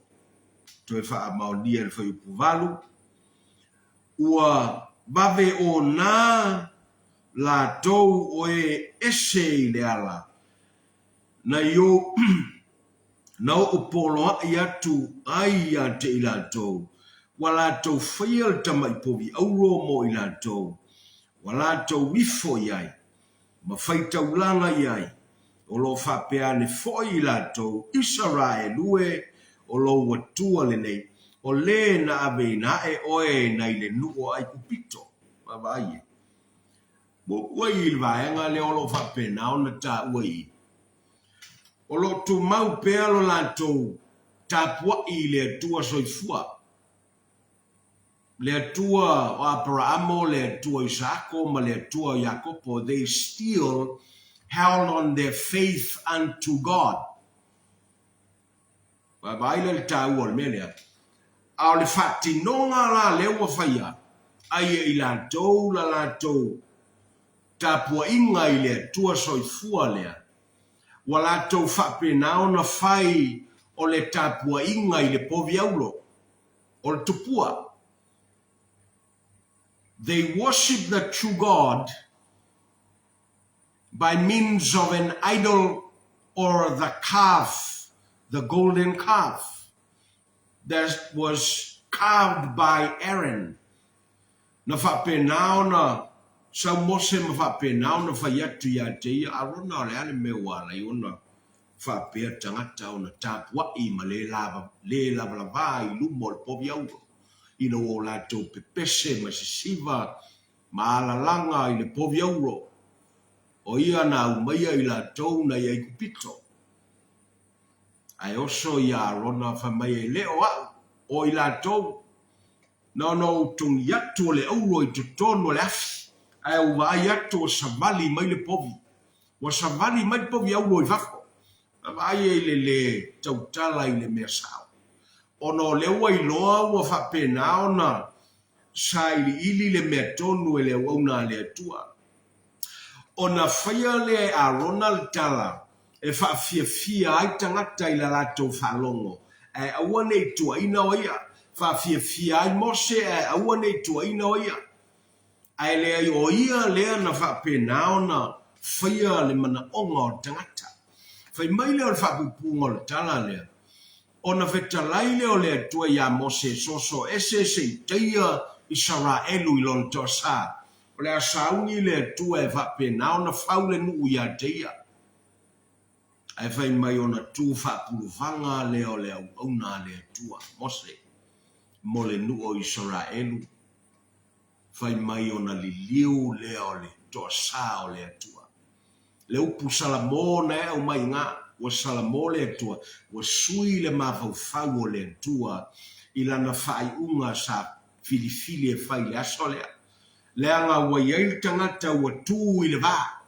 Toe faamaonia e le fuaiupu valu, ua vave ona latou o e ese i le ala, nai ou na oʻu poloaʻi atu ai ia te i latou, ua latou faia le tamai povi auro mo i latou, ua latou ifo i ai, ma faitaulaga i ai, o lo o faapea ane foi i latou, Isaraelu e, o lou Atua lenei, o le na aveina aʻe oe nai le nuu o Aikupito. Vaavaai e. Muamua i le vaega lea o lo o faapena ona taua i i. O lo o tumau pea lo latou tapuaʻi i le Atua soifua, le Atua o Aparaamo, le Atua o Isaako ma le Atua o Iakopo, they still held on their faith unto God. Vaavaai la i le taua o le mea lea. A o le faatinoga la lea ua faia, ai e i latou la latou tapuaiga i le Atua soifua lea, ua latou faapena ona fai o le tapuaiga i le povi auro, o le tupua. They worship the true God by means of an idol or the calf, the golden calf that was carved by Aaron. Na faapena ona sau Mose ma faapena ona fai atu ia te ia, Arona, o le a le mea ua ala ai ona faapea tagata ona tapuaʻi ma le le lavalava i luma o le povi auro, ina ua o latou pepese ma sisiva ma alalaga i le povi auro, o ia na aumaia i latou nai Aikupito. Ae oso ia Arona fai mai, E le o aʻu, o i latou. Na ona ou togi atu o le auro i totonu o le afi, ae ou vaai atu ua savali mai le povi. Ua savali mai le povi auro i fafo. Vaavaai ai le lē tautala i le mea sao. Ona o lea ua iloa ua faapena ona sailiili le mea tonu e le auauna a le Atua. Ona faia lea e Arona le tala e faafiafia ai tagata i la latou faalogo, ae aua ne i tuuaina o ia. Faafiafia ai Mose, ae aua ne i tuuaina o ia. Ae leai o ia lea na faapena ona faia le manaoga o le tagata. Fai mai lea o le faapuupuuga o le tala lea, ona fetalai lea o le Atua iā Mose e soso ese se i taia Isaraelu i lona toasa. O le a sauni le Atua e faapena ona fau le nuu iā te ia. Ae fai mai ona tu faapuluvaga lea o le auauna a le Atua, Mose, mo le nuu o Isaraelu. Fai mai ona liliu lea o le toasa o le Atua. Le upu Salamo na e aumai iga, ua Salamo le Atua, ua sui le mafaufau o le Atua i lana faaiuga sa. filifili e fai i le aso lea, leaga ua i ai le tagata ua tu i le va,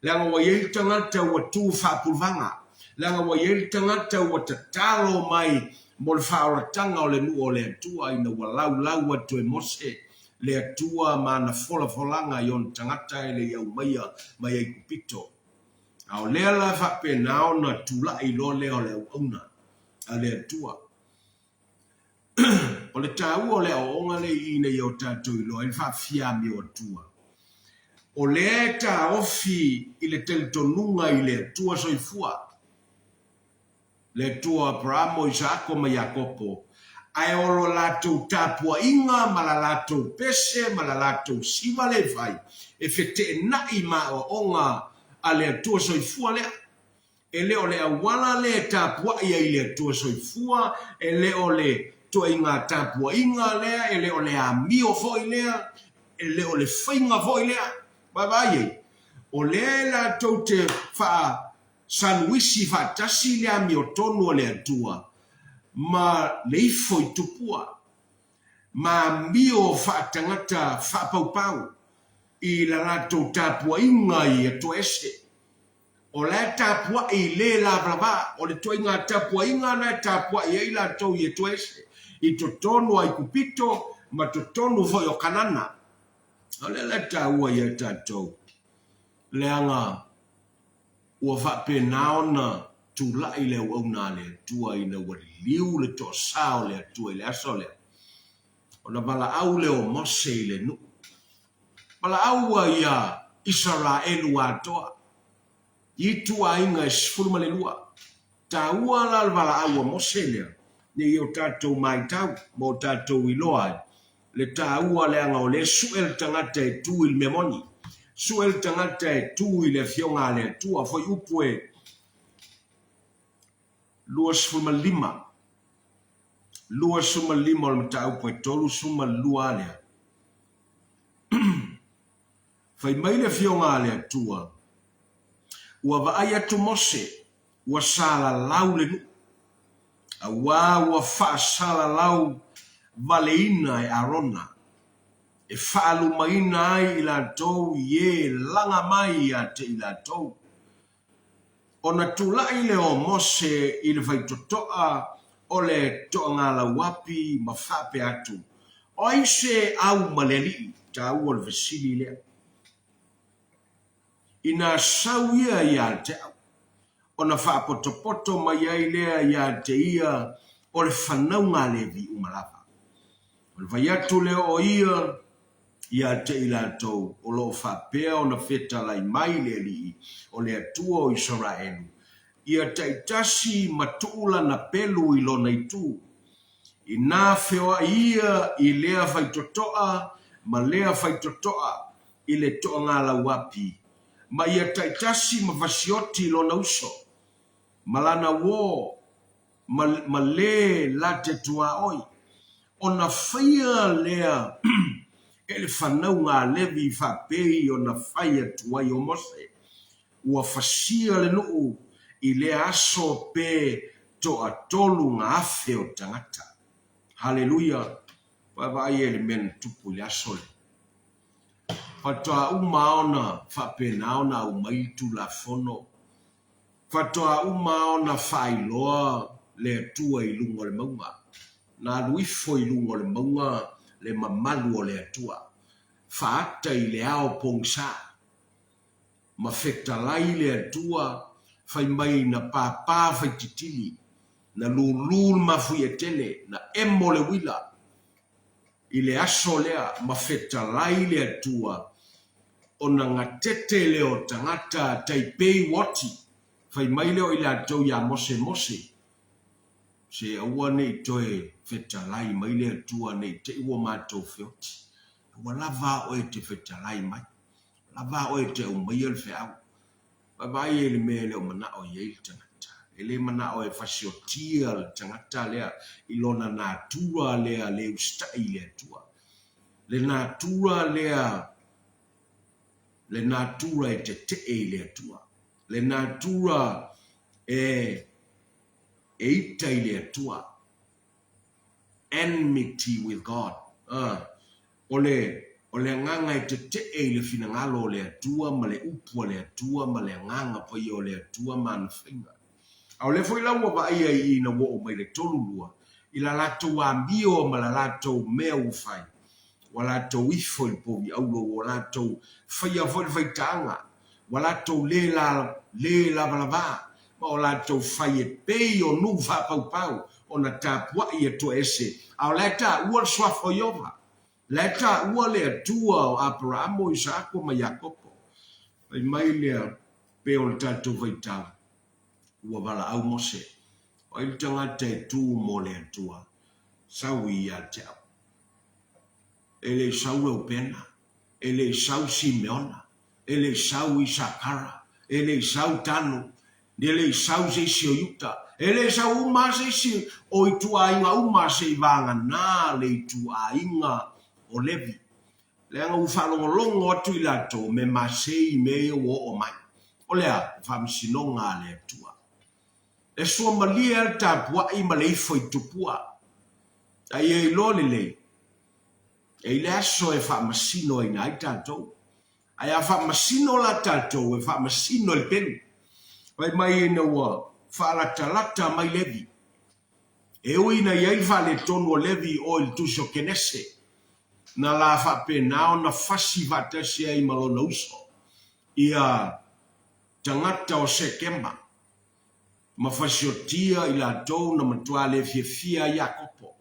leaga ua i ai le tagata ua tu faapuluvaga, leaga ua i ai le tagata ua tatalo mai mo le faaolataga o le nuu o le Atua ina ua laulau atu e Mose le Atua ma ana folafolaga i ona tagata e le i aumaia mai Aikupito. A o lea la e faapena ona tulai loa lea o le auauna a le Atua. O le taua o le aoaoga lea i ina ia o tatou iloa ai le faafiamio Atua. O lea e taofi i le talitonuga i le Atua soifua, le Atua o Aperamo, Isaako ma Iakopo, ae o lo latou tapuaiga ma la latou pese ma la latou siva lea e fai, e feteenai ma aoaoga a le Atua soifua lea. E le o le auala lea e tapuai ai i le Atua soifua, e le o le ituaiga tapuaiga lea, e le o le amio foi lea, e le o le faiga foi lea. Vaavaai ai, o lea e latou te faasaluisi faatasi le amiotonu a le Atua ma le ifo i tupua, ma amio faatagata faapaupau i la latou tapuaiga i Atua ese. O la e tapuai i le lavalava, o le ituaiga tapuaiga lena e tapuai ai latou i Atua ese, i totonu o Aikupito ma totonu foi o Kanana. O lea la e taua ia tatou, leaga ua faapena ona tulai le auauna a le Atua ina ua liliu le toasa o le Atua i le aso lea, ona valaau lea o Mose i le nuu. Valaau ai ia Isaraelu atoa i ituaiga e 12. Taua la le valaau a Mose lea ne i o tatou maitau ma o tatou iloa ai le taua leaga o lea sue le tagata e tu i le mea moni, sue le tagata e tu i le Afioga a le Atua. Fuaiupu e 25, 25 o le mataupu e 32 a lea. Fai mai le Afioga a le Atua, Ua vaai atu Mose, ua salalau le nuu, auā ua faasalalau valeina e Arona, e faalumaina ai i latou i e laga mai ia te i latou. Ona tulai lea o Mose i le faitotoa o le toagalauapi ma faapea atu, O ai se au ma le alii? Taua le fesili lea. Inā sau ia ia te au, ona faapotopoto mai ai lea ia te ia o le fanauga a Levi uma lava. O le fai atu lea o ia ia te i latou o lo o faapea ona fetalai mai le Alii o le Atua o Isaraelu, ia taitasi ma tuu lana pelu i lona itu. Inā feoai ia i lea faitotoa ma lea faitotoa i le toagalauapi, ma ia taitasi ma fasioti lona uso, ma lana uō, ma, ma le la te tuaoi, ona faia lea e le fanauga a Levi faapei ona fai atu ai o Mose, ua fasia le nuu i lea aso pe toatolu ga afe o tagata. Haleluia! Vaavaai e le mea na tupu i le aso lea. Faatoa uma ona faapena ona aumai le Tulafono Faatoa uma ona faailoa le Atua i luga o le mauga. Na alu ifo i luga o le mauga le mamalu o le Atua, faata i le ao pogisa. Ma fetalai le Atua, fai mai na pāpā faititili, na lūlū le mafuie tele, na emo le uila. I le aso lea ma fetalai le Atua, ona gatete lea o tagata tai pei ua oti, fai mai lea o i latou iā Mose, Mose, se aua ne i toe fetalai mai le Atua ne i te i ua matou feoti. Ua lava a oe e te fetalai mai, ua lava a oe e te aumaia le feau. Vaavaai ai i le mea e le o manao i ai le tagata. E le manao e fasiotia le tagata lea i lona natura lea le usitai i le Atua. Le natura lea, le natura e tetee i le Atua. Le natura e e ita i le Atua. Enmity with God. A, o le, o le agaga e tetee i le finagalo o le Atua ma le upu a le Atua ma le agaga paia o le Atua ma ana faiga. A o lea foi la ua vaaia i i ina ua oo mai le 32, i la latou amio ma la latou mea ua fai, ua latou ifo i le povi auro, ua latou faia foi le faitaaga, ua latou le la, le lavalavā, ma ua latou fai e pei o nuu faapaupau ona tapuai Atua ese, a o la e taua le suafa o Ieova, la e taua le Atua o Aperaamo, Isaako ma Iakopo. Fai mai lea, pei o le tatou vaitau, ua valaau Mose, o ai le tagata e tu mo le Atua? Sau ia te au. E le i sau Reupena, e le i sau Simeona, e le i sau Isakara, e le i sau Tanu, e le i sau se isi o Iuta, e le i sau uma lava se isi o ituaiga uma se i vagana le ituaiga o Levi. Leaga ua faalogologo atu i latou me masei i mea ia ua oo mai. O le a? O faamasinoga a le Atua. E suamalie lava le tapuai ma le ifo i tupua. A ia iloa lelei, e i le aso e faamasinoina ai tatou. Ae a faamasino la tatou, e faamasino i le pelu. Fai mai ina ua faalatalata mai Levi. E ui ina i ai le faaletonu o Levi i o i le tusi o Kenese, na la faapena ona fasi faatasi ai ma lona uso ia tagata o Sekema, ma fasiotia i latou na matua le fiafia ai Iakopo.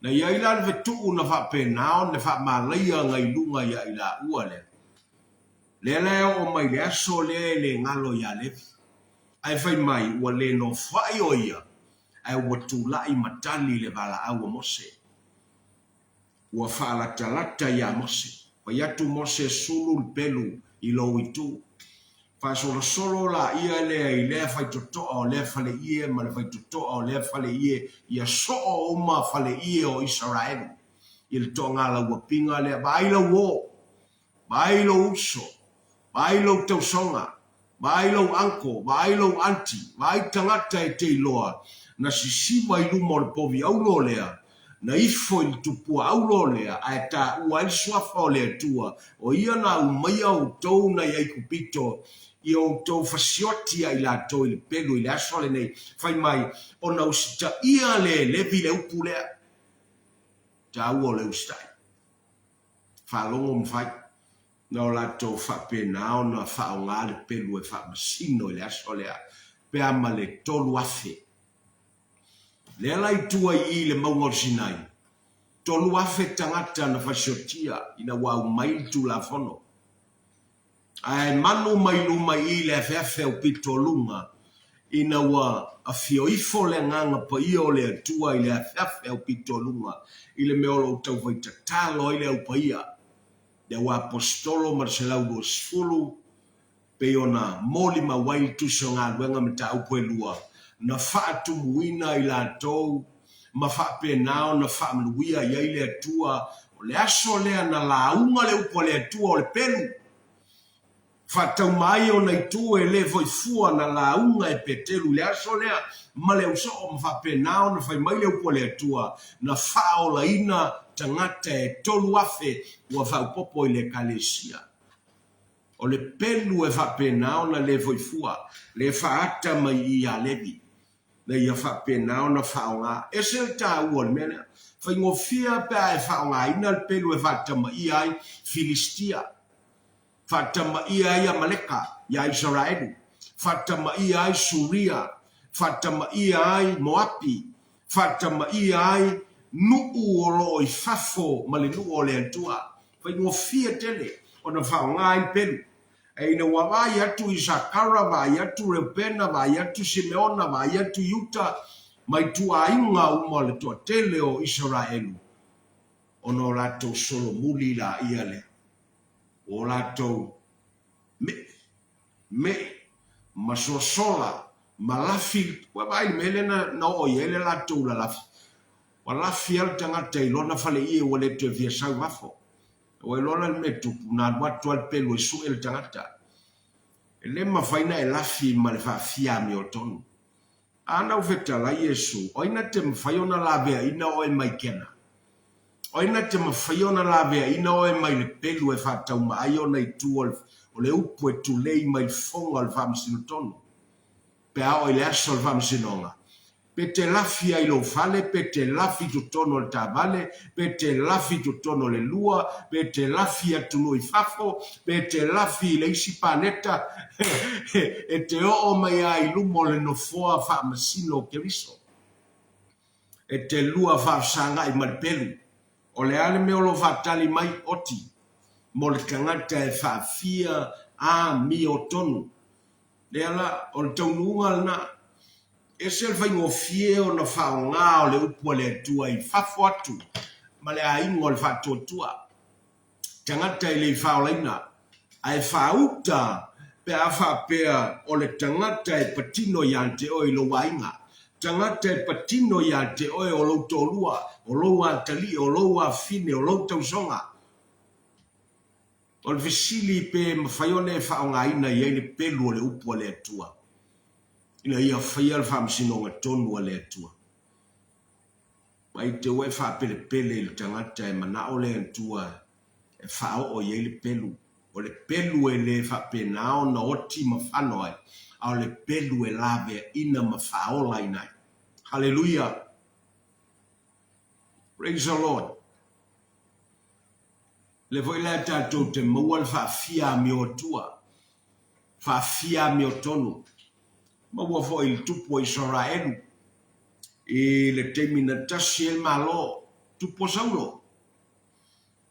Na i ai la le fetuu na faapena ona faamalaia ngai luga ia i laua lea. Lea la e oo mai le aso lea e le galo ia Levi. Ae fai mai ua le nofoai o ia, ae ua tulai ma tali le valaau a Mose. Ua faalatalata ia Mose. Fai atu Mose, Sulu le pelu i lou itu. Faasolosolo laia lea i lea faitotoa o lea faleie ma le faitotoa o lea faleie ia soo uma faleie o Isaraelu i le toagalauapiga lea. Vaai lau uo, vaai lou uso, vaai lou tausoga, Vaai lou uncle, vaai lou aunty, vaai tagata e te iloa, na sisiva i luma o le povi auro lea, na ifo i le tupua auro lea, ae taua ai le suafa o le Atua, o Ia na aumaia outou nai Aikupito, ia outou fasioti ia i latou i le pelu i le aso lenei, fai mai, ona usitaia lea e Levi le upu lea. Taua o le usitai. Faalogo ma fai. Na o latou faapena ona faaaoga le pelu e faamasino i le aso lea, pe a ma le 3,000. Lea la i tua i i le mauga o Sinai, 3,000 tagata na fasiotia ina ua aumai le Tulafono. Ae manu mai luma i i le afeafe aupito o luga, ina ua afio ifo le Agaga Paia o le Atua i le afeafe aupito o luga, i le mea o lo o taufai tatalo ai le Au Paia. Le au Aposetolo ma le 120, pei ona molimau ai le Tusi o Galuega Mataupu e lua, na faatumuina i latou ma faapena ona faamanuia i ai le Atua, o le aso lea na lauga le upu a le Atua o le pelu. Faatauma ai ona itu e le foi fua na lauga e Peteru i le aso lea ma le ausoo ma faapena ona fai mai le upu a le Atua, na faaolaina tagata e 3,000 ua faaopoopo i le Ekalesia. O le pelu e faapena ona le foi fua, le faaata mai i ia Levi, na ia faapena ona faaaoga. Ese le taua o le mea lea. Faigofie pe a e faaaogaina le pelu e faatamaia ai Filistia. Faatamaia ai Amaleka iā Isaraelu, faatamaia ai Suria, faatamaia ai Moapi, faatamaia ai nuu o lo o i fafo ma le nuu o le Atua. Faigofie tele ona faaaoga ai le pelu. Ae ina ua vaai atu Isakara, vaai atu Reupena, vaai atu Simeona, vaai atu Iuta, ma ituaiga uma o le toatele o Isaraelu, ona o latou solomuli laia lea. o latou me'i, me'i, ma sosola, ma lafi, ua vaai i le mea lea na, na oo i ai le latou lalafi. Ua lafi lava le tagata i lona faleie ua le toe fia sau i fafo. Ua iloa la le mea e tupu, na alu atu lava le pelu e sue le tagata. E le mafai ona e lafi ma le faafia amiotonu. A na u fetalai Iesu, o ai na te mafai ona laveaina oe mai kena? O ai na te mafaia ona laveaina oe mai le pelu e faatauma ai ona itu o le upu e tulei mai le fofoga o le faamasino tonu? Pe a oo i le aso o le faamasinoga, pe te lafi ai i lou fale, pe te lafi i totonu o le taavale, pe te lafi i totonu o le lua, pe te lafi i atunuu i fafo, pe te lafi i le isi paneta, e te oo mai lava i luma o le nofoa faamasino o Keriso. E te lua faafesagai ma le pelu. O le a le mea o lo o faatali mai, oti, mo le tagata e faafia amiotonu? Lea la, o le taunuuga lena. Ese le faigofie ona faaaoga o le upu a le Atua i fafo atu ma le aiga o le faatuatua. Tagata e le i faaolaina, ae faauta pe a faapea o le tagata e patino ia te oe i lou aiga, tagata e patino ia te oe o lou toalua, o lou atalii, o lou afafine, o lou tausoga. O le fesili pe mafai ona e faaaogaina i ai le pelu o le upu a le Atua ina ia faia le faamasinoga tonu a le Atua. Mai te ua e faapelepele i le tagata e manao le Atua e faaoo i ai le pelu. O le pelu e le faapena ona oti ma fano ai, a o le pelu e laveaina ma faaolaina ai. Haleluia! Praise the Lord! Lea foi la tatou te maua le faafia amio atua, faafia amiotonu. Maua foi i le tupu o Isaraelu i le taimi na tasi ai le Malo, tupu o Saulo,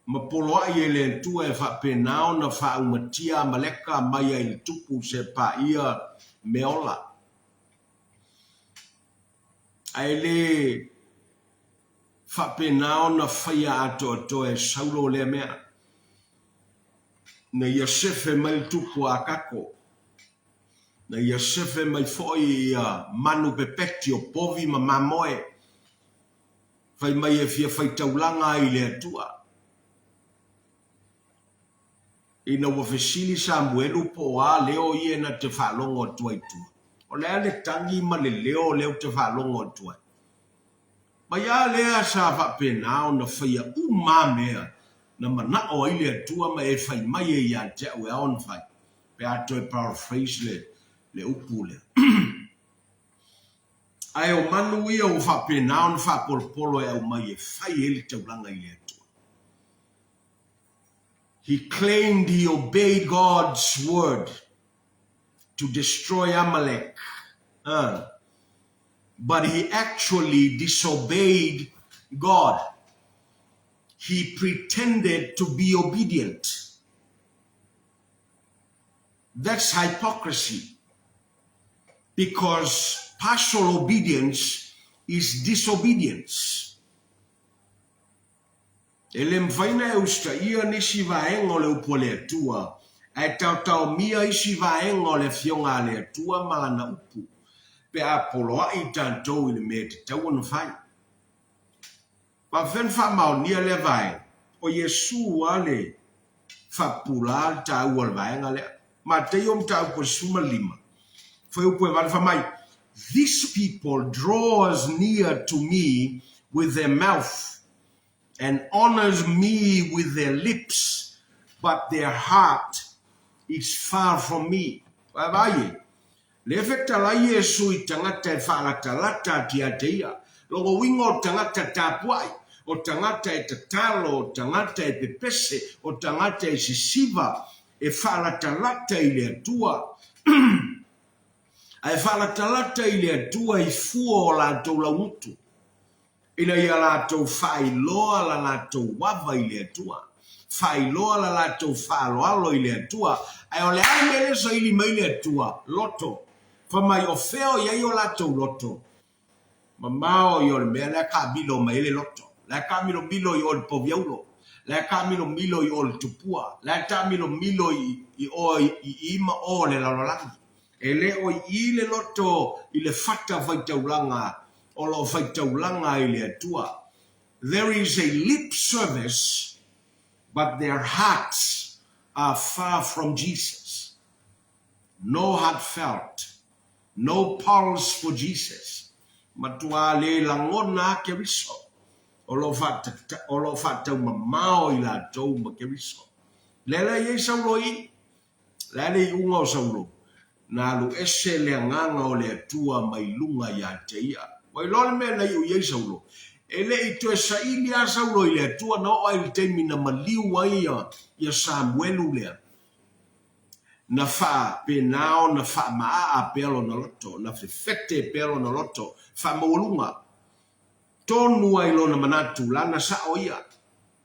ma poloai e le Atua e faapena ona faaumatia Amaleka mai ai le tupu se paia meaola. Ae le faapena ona faia atoatoa e Saulo lea mea, na ia sefe mai le tupu a Akako, na ia sefe mai foi ia manu pepeti o povi ma mamoe, fai mai e fia faitaulaga ai i le Atua. Ina ua fesili Samuelu po o a leo ia na te faalogo atu ai i tua, o le a le tagi ma le leo lea ou te faalogo atu ai? Mai a lea sa faapena ona faia uma a mea na manao ai le Atua ma e fai mai ai ia te au e ao ona fai, pe a toe paraphrase le, le upu lea. Ae o manu ia ua faapena ona faapolopolo e aumai e fai ai le taulaga i le Atua. He claimed he obeyed God's word to destroy Amalek. But he actually disobeyed God. He pretended to be obedient. That's hypocrisy because partial obedience is disobedience. E le mafai ona e usitaia nisi vaega o le upu a le Atua, ae taotaomia isi vaega o le Afioga a le Atua ma Lana upu, pe a poloai tatou i le mea e tatau ona fai. Faapefea ona faamaonia lea vaega? O Iesu lava le faapupula le taua o le vaega lea. Mataio mataupu e 15, fuaiupu e 8 fai mai, This people draws near to me with their mouth and honours me with their lips, but their heart is far from me. Vaavaai e, lea fetalai Iesu i tagata e faalatalata atu ia te ia. Lona uiga o tagata tapuai, o tagata e tatalo, o tagata e pepese, o tagata e sisiva, e faalatalata i le Atua. Ae faalatalata i le Atua i fua o latou laugutu. Ina ia latou faailoa la latou ava i le Atua, faailoa la latou faaaloalo i le Atua, ae o le a le mea lea e saili mai le Atua? Loto. Fai mai, o fea o i ai o latou loto? Mamao ia o le mea la e taamilo mai ai le loto, la e taamilomilo i o i le poviaulo, la e taamilomilo i o i le tupua, la e taamilomilo i o i i ma o o le lalolagi. E le o i i le loto i le fata faitaulaga o lo o faitaulaga ai le Atua. There is a lip service but their hearts are far from Jesus. No heartfelt, no pulse for Jesus. Matuā le lagona a Keriso. O lo o lo o faataumamao i latou ma Keriso. Lea la e i ai Saulo i i. O le a le iuga o Saulo? Na alu ese le agaga o le Atua mai luga ia te ia. Ua iloa le mea na iu i ai Saulo? E le i toe saili lava Saulo i le Atua na oo ai i le taimi na maliu ai ia Samuelu lea. Na faapena ona faamaaa pea lona loto, na fefete pea lona loto faamaualuga. Tonu ai lona manatu, lana sao ia,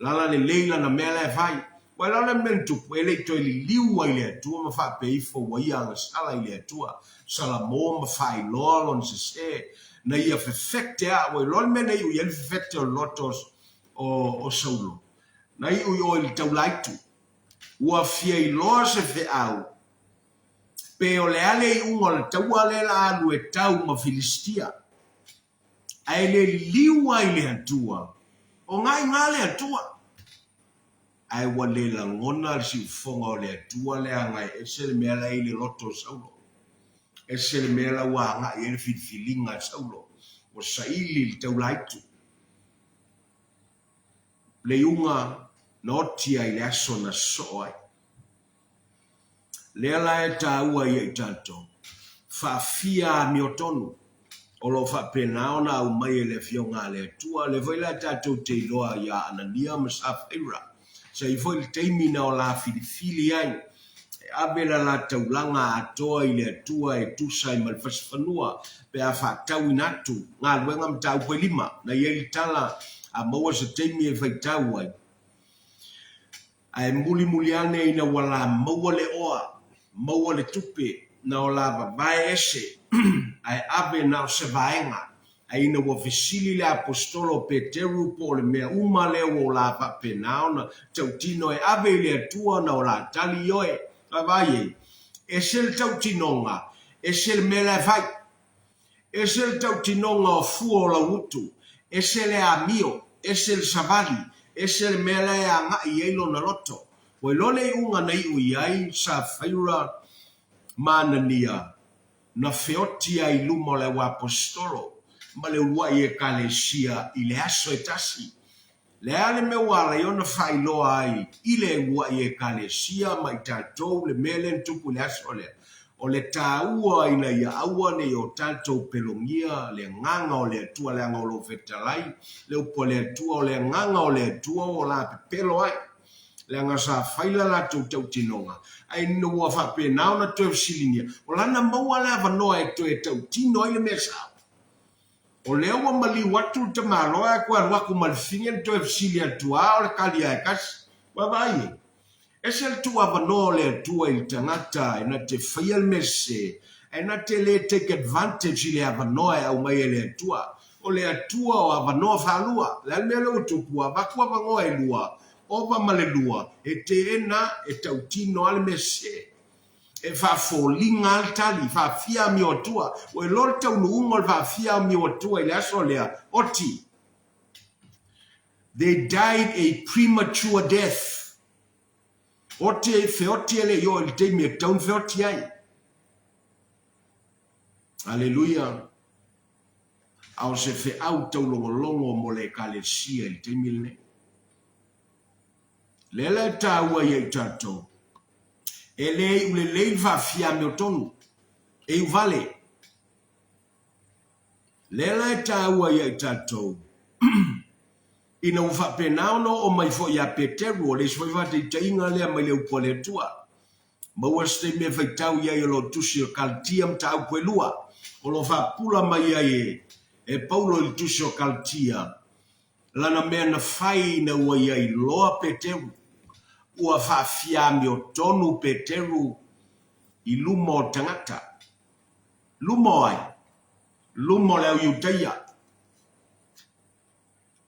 lana lelei lana mea la e fai. Ua iloa le mea na tupu, e le i toe liliu ai le Atua ma faapea ifo ua ia agasala i le Atua. Salamo ma faailoa lona sese, na ia fefete a, ua iloa le mea na iu i ai le fefete o le loto o Saulo, na iu i o i le taulaitu. Ua fia iloa se feau, pe o le a le iuga o le taua lea la alu e tau ma Filistia. Ae le liliu ai le Atua, o gaiga le Atua. Ae ua le lagona le siufofoga o le Atua leaga e ese le mea la e i le loto o Saulo. Ese le mea la ua agai ai le filifiliga a Saulo, ua saili i le taulaitu. Le iuga na oti ai le aso na sosoo ai. Lea la e taua ia i tatou, faafia amiotonu o lo o faapena ona aumai e le Afioga a le Atua. Lea foi la tatou te iloa ia Anania ma Safaira, sa i ai foi le taimi na o la filifili ai e ave la la taulaga atoa i le Atua e tusa ai ma le fasifanua pe a faatauina atu galuega mataupu e lima. Na i ai le tala a maua se taimi e faitau ai. Ae mulimuli ane ina ua la maua le oa, maua le tupe, na o la vavae ese, ae ave na o se vaega. Ae ina ua fesili le Aposetolo o Peteru po o le mea uma lea ua o la faapena ona tautino e ave i le Atua na o la tali ioe. Vaavaai ai, ese le tautinoga, ese le mea la e fai. Ese le tautinoga o fua o lau utu, ese le amio, ese le savali, ese le mea la e agai i ai lona loto. Ua iloa le iuga na iu i ai Safaira ma Anania, na feoti ai i luma o le auaposetolo ma le uluai Ekalesia i le aso e tasi. Le a le mea ua ala ai ona faailoa ai i le uluai Ekalesia ma i tatou le mea lea na tupu i le aso lea? O le taua ina ia aua ne i o tatou pelogia le Agaga o le Atua, leaga o lo o fetalai le upu a le Atua, o le Agaga o le Atua ua la pepelo ai, leaga sa fai la latou tautinoga, ae ina ua faapena ona toe fesiligia, o lana maua le avanoa e toe tautino ai le mea sao. O lea ua maliu atu le tamaloa ae toe alu atu ma le fine na toe fesili atu a o le kali a e kasi. Ua vaai e. Ese le tuuavanoa o le Atua i le tagata e na te faia le mea sese ae na te le take advantage i le avanoa e aumai e le Atua. O le Atua o avanoa faalua. Le a le mea lea ua tupu ua avatu avanoa e lua, ova ma le lua, e teena e tautino a le mea sese. E faafoliga a le tali, faafia amio atua. Ua iloa le taunuuga o le faafia amio atua i le aso lea, oti. They died a premature death. Oti, feoti e le i oo i le taimi e tatau ona feoti ai. Aleluia. A o se feau taulogologo mo le Ekalesia i le taimi lenei. Lea la e taua ia i tatou, e le iu lelei le faafia amiotonu, e iu vale. Lea la e taua ia i tatou, ina ua faapena ona oo mai foi ia Peteru, o le isi foi faataitaiga lea mai le upu a le Atua, maua se taimi e faitau i ai o lo o tusi o Kalatia mataupu e lua, o lo o faapula mai ai e Paulo i le tusi o Kalatia, Lana mea na fai ina ua ia iloa Peteru, ua faafia amiotonu Peteru i luma o tagata. Luma o ai? Luma o le au Iutaia.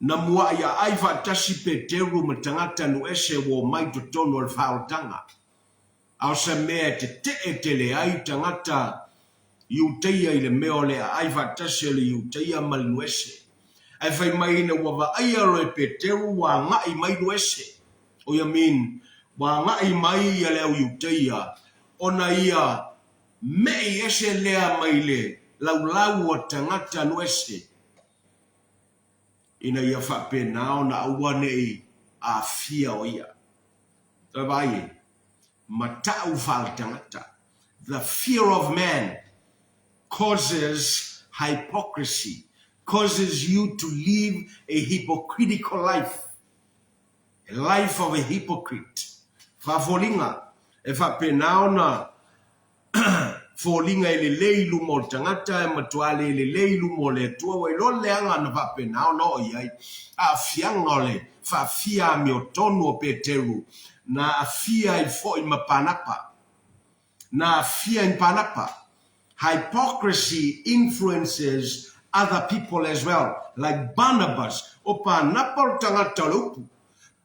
Na mua'i aai faatasi Peteru ma tagata nu'ese ua omai i totonu o le faaolataga. A o se mea e tete'e tele ai tagata Iutaia i le mea o le aai faatasi o le Iutaia ma le nu'ese. Ae fai mai ina ua vaaia loa e Peteru ua aga'i mai nu'ese, o ia mean, ua aga'i mai ia le au Iutaia, ona ia me'i ese lea mai le laulau o tagata nu'ese. ina ia faapena ona aua ne i aafia o ia. Toe vaai e, matau faaletagata, the fear of man causes hypocrisy, causes you to live a hypocritical life, a life of a hypocrite. Faafoliga, e faapena ona foliga e lelei i luma o le tagata, e matua le lelei i luma o le Atua, ua iloa le leaga na faapena ona oo i ai aafiaga o le faafia amiotonu o Peteru na aafia ai foi ma Panapa. Na aafia ai ma Panapa. Hypocrisy influences other people as well, like Barnabas. O Panapa o le tagata o le upu.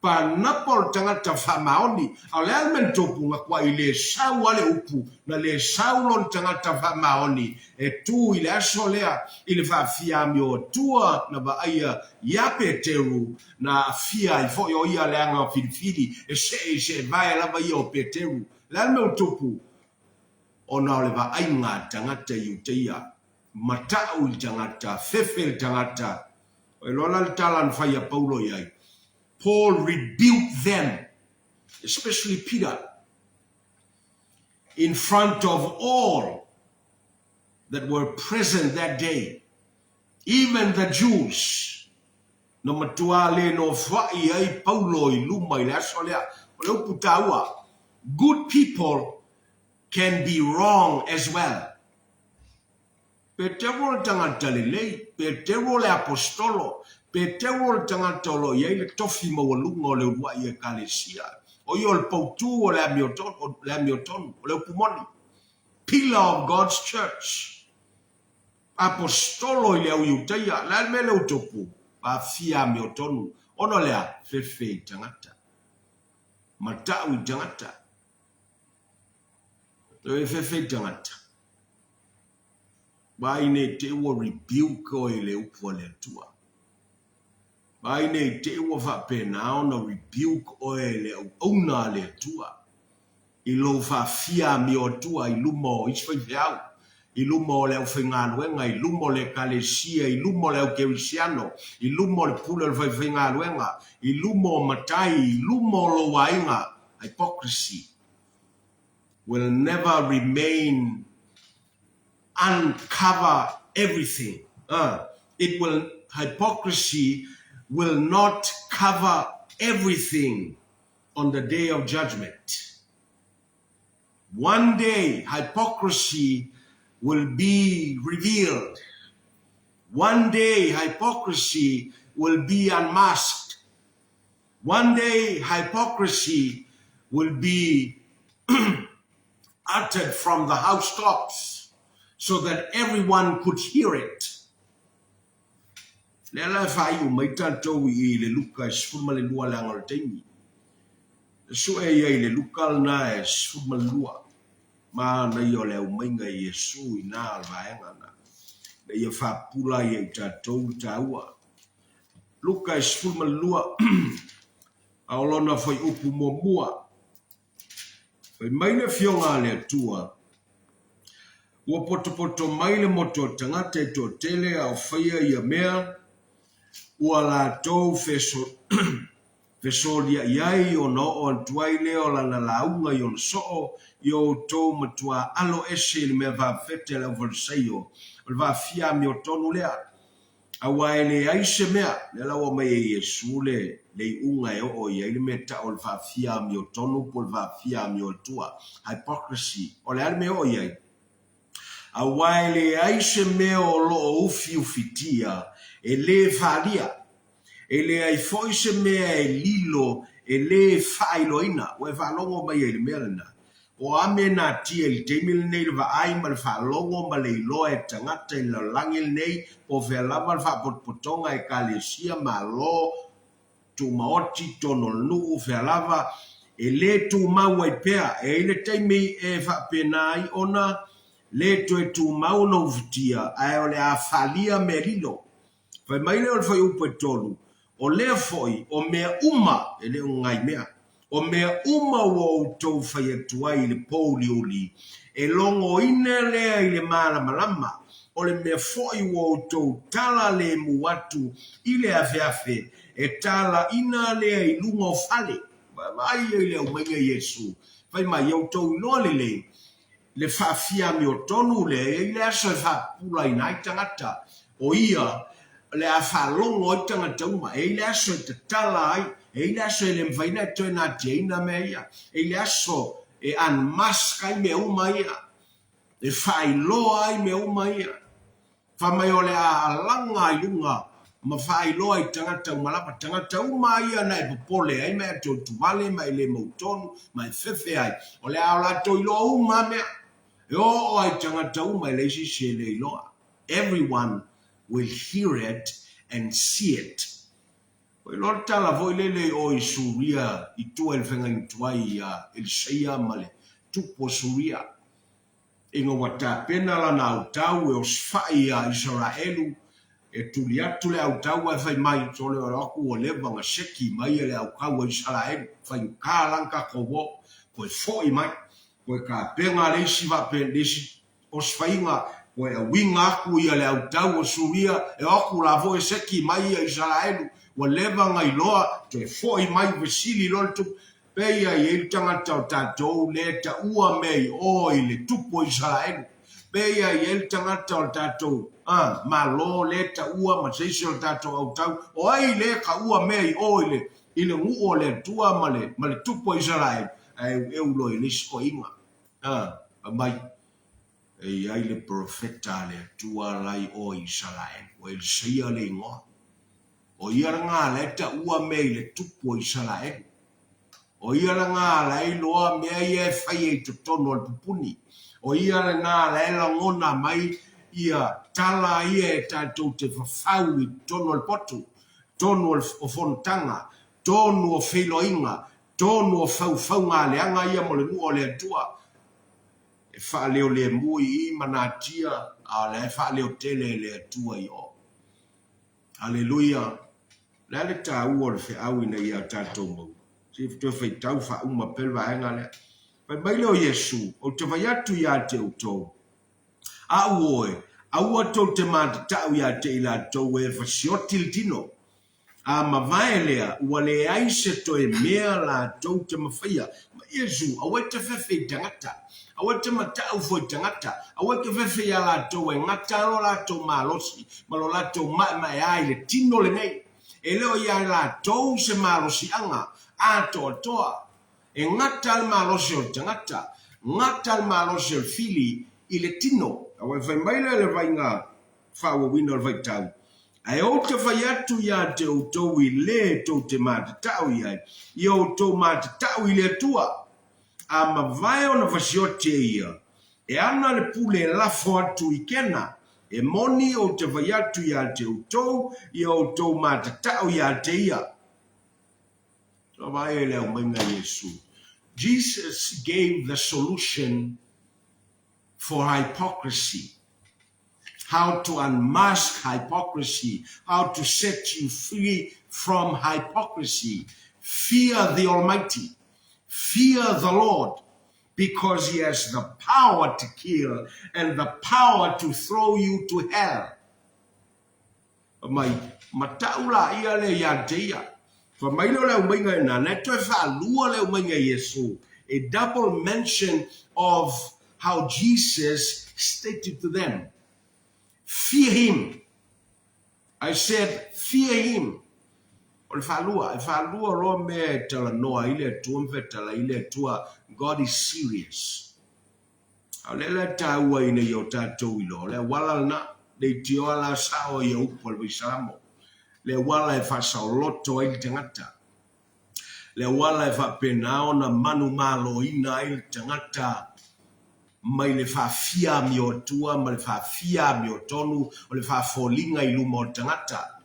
Panapa o le tagata faamaoni, a o le a le mea na tupu, na kuai le sau a le upu, na le sau lona tagata faamaoni e tu i le aso lea i le faafia amio atua na vaaia iā Peteru, na aafia ai foi o ia leaga filifili e see i seevae lava ia o Peteru. Le a le mea ua tupu? Ona o le vaaiga a tagata Iuteia, matau i le tagata, fefe i le tagata. Ua iloa la le tala na fai a Paulo i ai, Paul rebuked them, especially Peter, in front of all that were present that day, even the Jews. Na matua le nofoai ai Paulo i luma i le aso lea. O le upu taua, good people can be wrong as well. Peteru o le tagata lelei, Peteru o le aposetolo, Peteru o le tagata o lo o i ai le tofi maualuga o le uluai Ekalesia, o ia o le poutū o le amiotonu, o le upu moni, pillar of God's church, aposetolo i le au Iutaia, o le a le mea lea ua tupu? Aafia amiotonu, ona o le a? Fefe i tagata, matau i tagata, e fefe i tagata. Vaai nei te i ua rebuke oe i le upu a le Atua. Vaai nei te i ua faapena ona rebuke oe e le auauna a le Atua i lou faafia amio Atua i luma o isi faifeau, i luma o le aufaigaluega, i luma o le Ekalesia, i luma o le au Kerisiano, i luma o le pule o le faifaigaluega, i luma o matai, i luma o lou aiga. Hypocrisy will never remain uncover everything uh it will hypocrisy will not cover everything on the day of judgment one day hypocrisy will be revealed one day hypocrisy will be unmasked one day hypocrisy will be uttered from the housetops so that everyone could hear it. Lea la e faaiu mai tatou i i le Luka e 12 leaga o le taimi. E sue ia i le Luka lena e 12, manaia o le aumaiga i Iesu i na vaega na, ina ia faapula ai e i tatou le taua. Luka e 12, a o lona fuaiupu muamua. Fai mai le Afioga a le Atua, Ua potopoto mai le motu o tagata e toatele a o faia ia mea, ua latou fesoliaʻi ai ona oo atu ai lea o lana lauga i ona soo, ia outou matuā alo ese i le mea fafete a le Aufalisaio, o le faafia amiotonu lea. Aua e leai se mea, lea la ua aumai e Iesu le le iuga e oo i ai le mea tau o le faafia amiotonu po o le faafia amioatua, hypocrisy, o le a le mea e oo i ai? Aua e leai se mea o lo o ufiufitia e lē falia, e leai foi se mea e lilo e lē faailoaina. Ua e faalogo mai ai i le mea lena? O a mea natia i le taimi lenei le vaai ma le faalogo ma le iloa e tagata i le lalolagi lenei po o fea lava le faapotopotoga, ekalesia, malo, tumaoti, tonu o le nuu, fea lava, e le tumau ai pea. E i ai le taimi e faapena ai ona le toe tumau ona ufitia, ae o le a falia mea lilo. Fai mai lea o le fuaiupu e tolu, O lea foi, o mea uma, e le o ngai mea, o mea uma ua outou fai atu ai i le pouliuli, e logoina lea i le malamalama. O le mea foi ua outou tala lemu atu i le afeafe, e talaina lea i luga o fale. Vaai ia i le aumaiga Iesu, fai mai, ia outou iloa lelei le faafiamiotonu lea e i ai le aso e faapupulaina ai tagata, o ia o le a faalogo ai tagata uma, e i ai le aso e tatala ai, e i ai le aso e le mafai ona e toe natiaina mea ia, e i ai le aso e unmask ai mea uma ia, e faailoa ai mea uma ia. Fai mai o le a alaga i luga ma faailoa i tagata uma lava, tagata uma ia na e popole ai ma e atuatuvale ma e le mautonu ma e fefe ai, o le a o latou iloa uma lava mea. E oo lava i tagata uma e leai se isi e le iloa. Everyone will hear it and see it. Ua iloa le tala foi lele i o i Suria i tua i le feagaiga tuai ia Eliseia ma le tupu o Suria. Ina ua tapena lana autau e osifai iā Isaraelu, e tuli atu le autau ae fai mai, Sole o aku ua leva na seki mai e le aukau a Isaraelu, faigata la na tatou o, toe foi mai, toe tapena le isi vaape, le isi osifaiga, toe auina atu ia le autau o Suria, e o atu la foi e seki mai ia Isaraelu, ua leva na iloa, toe foi mai, fesili loa le tupu, Pei a i ai le tagata o tatou lea e taua mea i o i le tupu o Isaraelu. Pei a i ai le tagata o le tatou, a, Malo lea e taua ma se isi o le tatou autau. O ai lea e taua mea i o i le, i le nuu o le Atua ma le, ma le tupu o Isaraelu? Ae eueu loa i le isi toeaina. A, aumai, e i ai le perofeta a le Atua la i o i Isaraelu, ua Eliseia le igoa. O ia lena la e taua mea i le tupu o Isaraelu. O ia lena la e iloa mea ia e faia i totonu o le pupuni. O ia lena la e lagona mai ia tala ia e tatou te fafau i totonu o le potu, tonu o fonotaga, tonu o feiloaiga, tonu o faufauga leaga ia mo le nuu o le Atua. E faaleo lemu i i ma natia, a o la e faaleo tele e le Atua i o. Aleluia! O le a le taua o le feau ina ia tatou maua? Se i toe faitau faauma pea le vaega lea. Fai mai lea o Iesu, Ou te fai atu ia te outou, A'u oe, aua tou te matatau ia te i latou e fasioti le tino. A mavae lea, ua leai se toe mea latou te mafaia. Ma Iesu, aua e te fefe i tagata, aua e te matau foi i tagata, aua e te fefe iā latou e gata lo latou malosi ma lo latou maemaea i le tino lenei. E le o iā latou se malosiaga atoatoa. E gata le malosi o le tagata, gata le malosi o le fili i le tino. Aua e fai mai lea le vaiga faaauauina o le faitau, Ae ou te fai atu ia te outou i le tou te matatau i ai, ia outou matatau i le Atua. A mavae ona fasioti e ia, e ana le pule e lafo atu i kena, e moni ou te fai atu ia te outou, ia outou matatau ia te ia. Vaai le aumaiga Iesu. Jesus gave the solution for hypocrisy. How to unmask hypocrisy, how to set you free from hypocrisy. Fear the Almighty. Fear the Lord because he has the power to kill and the power to throw you to hell. Mai, matau la ia le ia te ia. Fa mai lea o le aumaiga e nana, e toe faalua le aumaiga e Iesu. A double mention of how Jesus stated to them, Fear him. I said, fear him. O le faalua, e faalua loa mea e talanoa ai le Atua ma fetalai le Atua. God is serious. A o lea la e taua ina ia o tatou iloa, o le auala lena, leitioa la sao ia upu a le Waisalamo, le auala e faasaoloto ai le tagata, le auala e faapena ona manumaloina ai le tagata mai le faafia amioatua ma le faafia amiotonu o le faafoliga i luma o le tagata.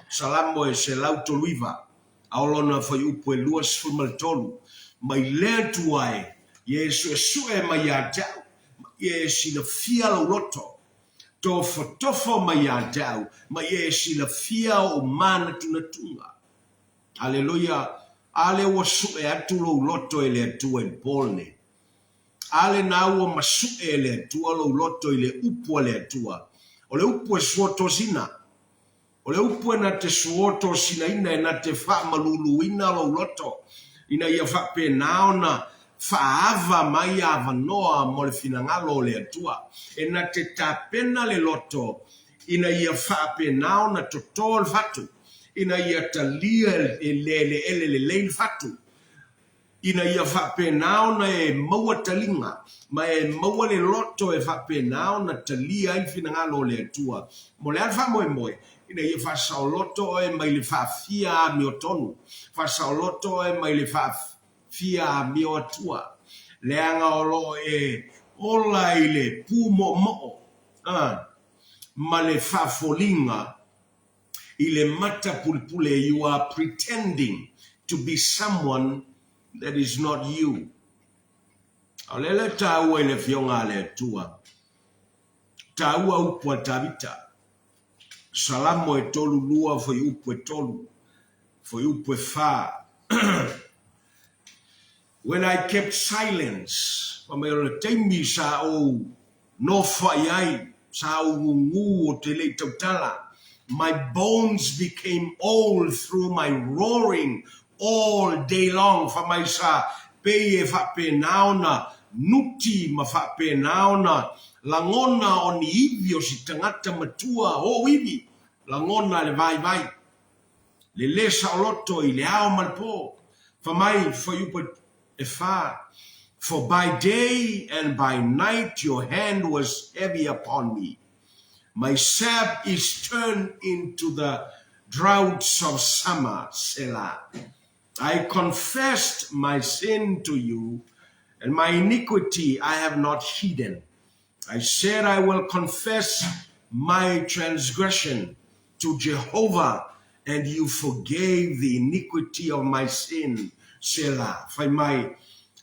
Salamo e 139. A o lona fuaiupu e 23, Mai le Atua e, ia e suesue mai ia te au, ma ia e silafia lou loto. Tofotofo mai ia te au, ma ia e silafia ou manatunatuga. Aleluia! A lea ua sue atu lou loto e le Atua i le po lenei. A lena ua masuʻe e le Atua lou loto i le upu a le Atua. O le upu e suotosina. O le upu e na te suotosinaina e na te faamaluluina lou loto ina ia faapena ona faaava mai avanoa mo le finagalo o le Atua. E na te tapena le loto ina ia faapena ona toto le fatu, ina ia talia e le eleele lelei le fatu, ina ia faapena ona e maua taliga ma e maua le loto e faapena ona talia ai le finagalo o le Atua. Mo le a le faamoemoe? Ina ia faasaoloto oe mai le faafia amiotonu, faasaoloto oe mai le faafia amio atua, leaga o lo o e ola i le pumoomoo ma le faafoliga i le mata pulepule you are pretending to be someone that is not you. A o lea la e taua i le Afioga a le Atua, taua upu a Tavita, Salamo e 32 fuaiupu e 3, fuaiupu e 4. When I kept silence, fai mai o le taimi sa ou nofoai ai, sa ou gugū ou te le i tautala, my bones became old through my roaring all day long, fai mai sa pei e faapena ona nuti ma faapena ona lagona o ni ivi o si tagata matua ou ivi, lagona le vaivai. Le lē saoloto i le ao ma le pō, fai mai fuaiupu e fā, For by day and by night your hand was heavy upon me, my sap is turned into the droughts of summer, Selah. I confessed my sin to you, and my iniquity I have not hidden. I said I will confess my transgression to Jehovah and you forgave the iniquity of my sin. Selah. Fai mai,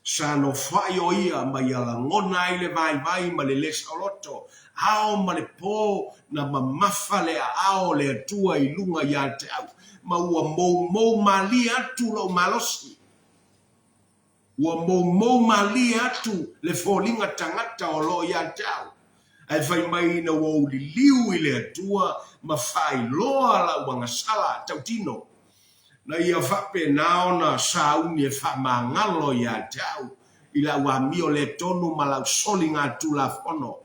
sa nofoai o ia ma ia lagona ai le vaivai ma le lē saoloto, ao ma le pō na mamafa le aao o le Atua i luga ia te au, ma ua moumou malie atu lou malosi. Ua moumou malie atu le foliga tagata o lo o ia te au, ae fai mai ina ua ou liliu i le Atua ma faailoa lau agasala tautino, na ia faapena ona sauni e faamagalo ia te au i lau amio le tonu ma lau soligatulafono.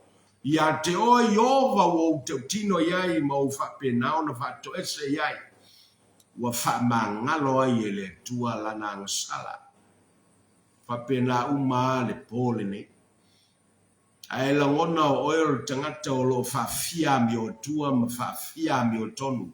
Ia te oe Ieova ua ou tautino i ai ma ou faapena ona faatoese i ai. ua faamagalo ai e le Atua lana agasala. Faapena uma a le pō lenei. Ae lagona o oe o le tagata o lo o faafia amioatua ma faafia amiotonu.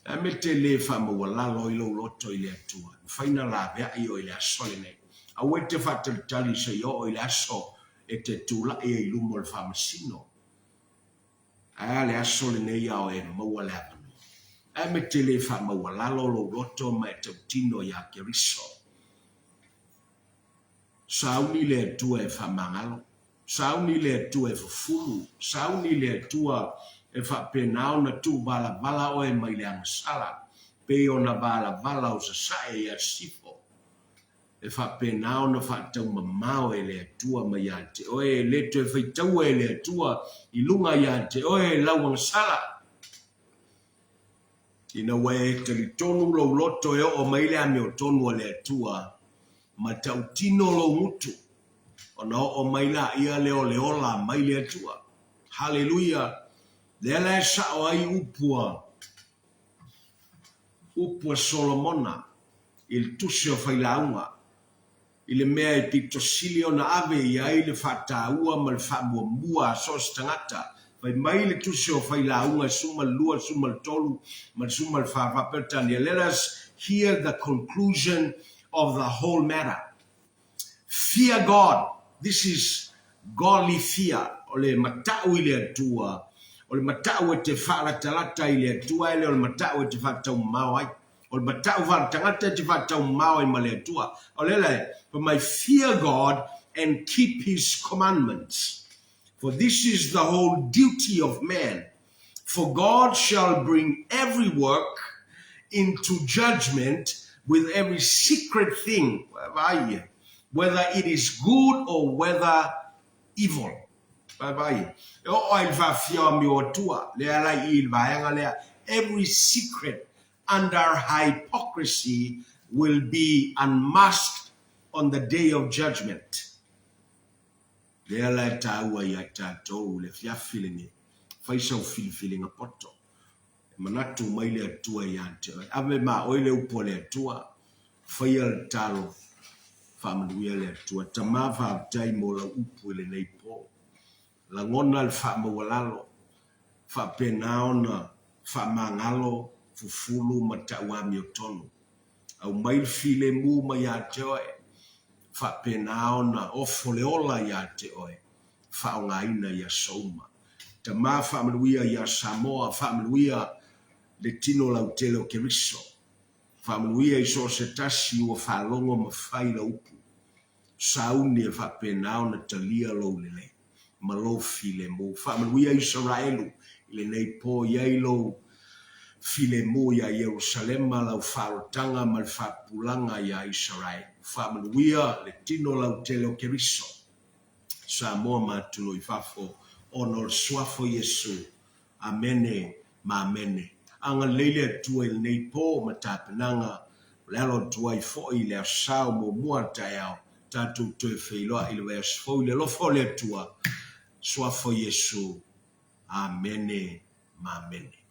Ae me te lē faamaualalo ai lou loto i le Atua, e mafai na laveai oe i le aso lenei. Aua e te faatalitali seia oo i le aso e te tulai ai i luma o le faamasino. Ae a le aso lenei a oe e maua le avanoa? Ae me te lē faamaualalo lou loto ma e tautino iā Keriso. Sauni le Atua e faamagalo. Sauni le Atua e fufulu. Sauni le Atua e faapena ona tuuvalavala oe mai le agasala, pei ona valavala o sasae iā Sifo. E faapena ona faataumamao e le Atua mai ia te oe, e le toe faitaua e le Atua i luga ia te oe lau agasala. Ina ua e talitonu lou loto e oo mai le amiotonu a le Atua, ma tautino lou gutu, ona oo mai laia lea o le ola mai le Atua. Haleluia! Lea la e sao ai upu a Upu a Solomona i le Tusi o Failauga, i le mea e pito sili ona ave i ai le faataua ma le faamuamua a so o se tagata. Fai mai le Tusi o Failauga e 12, 13 ma le 14 faapea Tania, Let us hear the conclusion of the whole matter. Fear God, this is godly fear, o le matau i le Atua, o le matau e te faalatalata i le Atua e le o le matau e te faataumamao ai. O le matau faaletagata e te faataumamao ai ma le Atua. O le ala e, fai mai, fear God and keep his commandments, for this is the whole duty of man. For God shall bring every work into judgment with every secret thing, whether it is good or whether evil. Vaavaai, e oo lava i le faafia o amio atua, lea la i i le vaega lea, every secret under hypocrisy will be unmasked on the day of judgment. Lea la e taua ia tatou le afiafi lenei, fai sau filifiliga poto. E manatu mai le Atua ia te oe. Ave ma oe le upu a le Atua, faia le talo, faamanuia le Atua. Tama faafetai mo lau upu i lenei po. Lagona le faamaualalo, faapena ona faamagalo, fufulu ma tau amiotonu. Aumai le filemu mai ia te oe, faapena ona ofo le ola ia te oe, faaaogaina i aso uma. Tama faamanuia ia Samoa, faamanuia le tino lautele o Keriso. Faamanuia i so o se tasi ua faalogo ma fai lau upu. Sauni e faapena ona talia lou lelei ma lou filemu. Faamanuia Isaraelu i lenei po, i ai lou filemu iā Ierusalema, lau faaolotaga ma le faapupulaga iā Isaraelu. Faamanuia le tino lautele o Keriso. Samoa ma atunuu i fafo ona o le Suafa o Iesu. Amene ma amene. Agalelei le Atua i lenei po ma tapenaga o le alo atu ai foi i le Aso Sa o muamua a taeao, tatou toe feiloai i le vaiaso fou i le alofa o le Atua. Suafa o Iesu. Amene ma amene.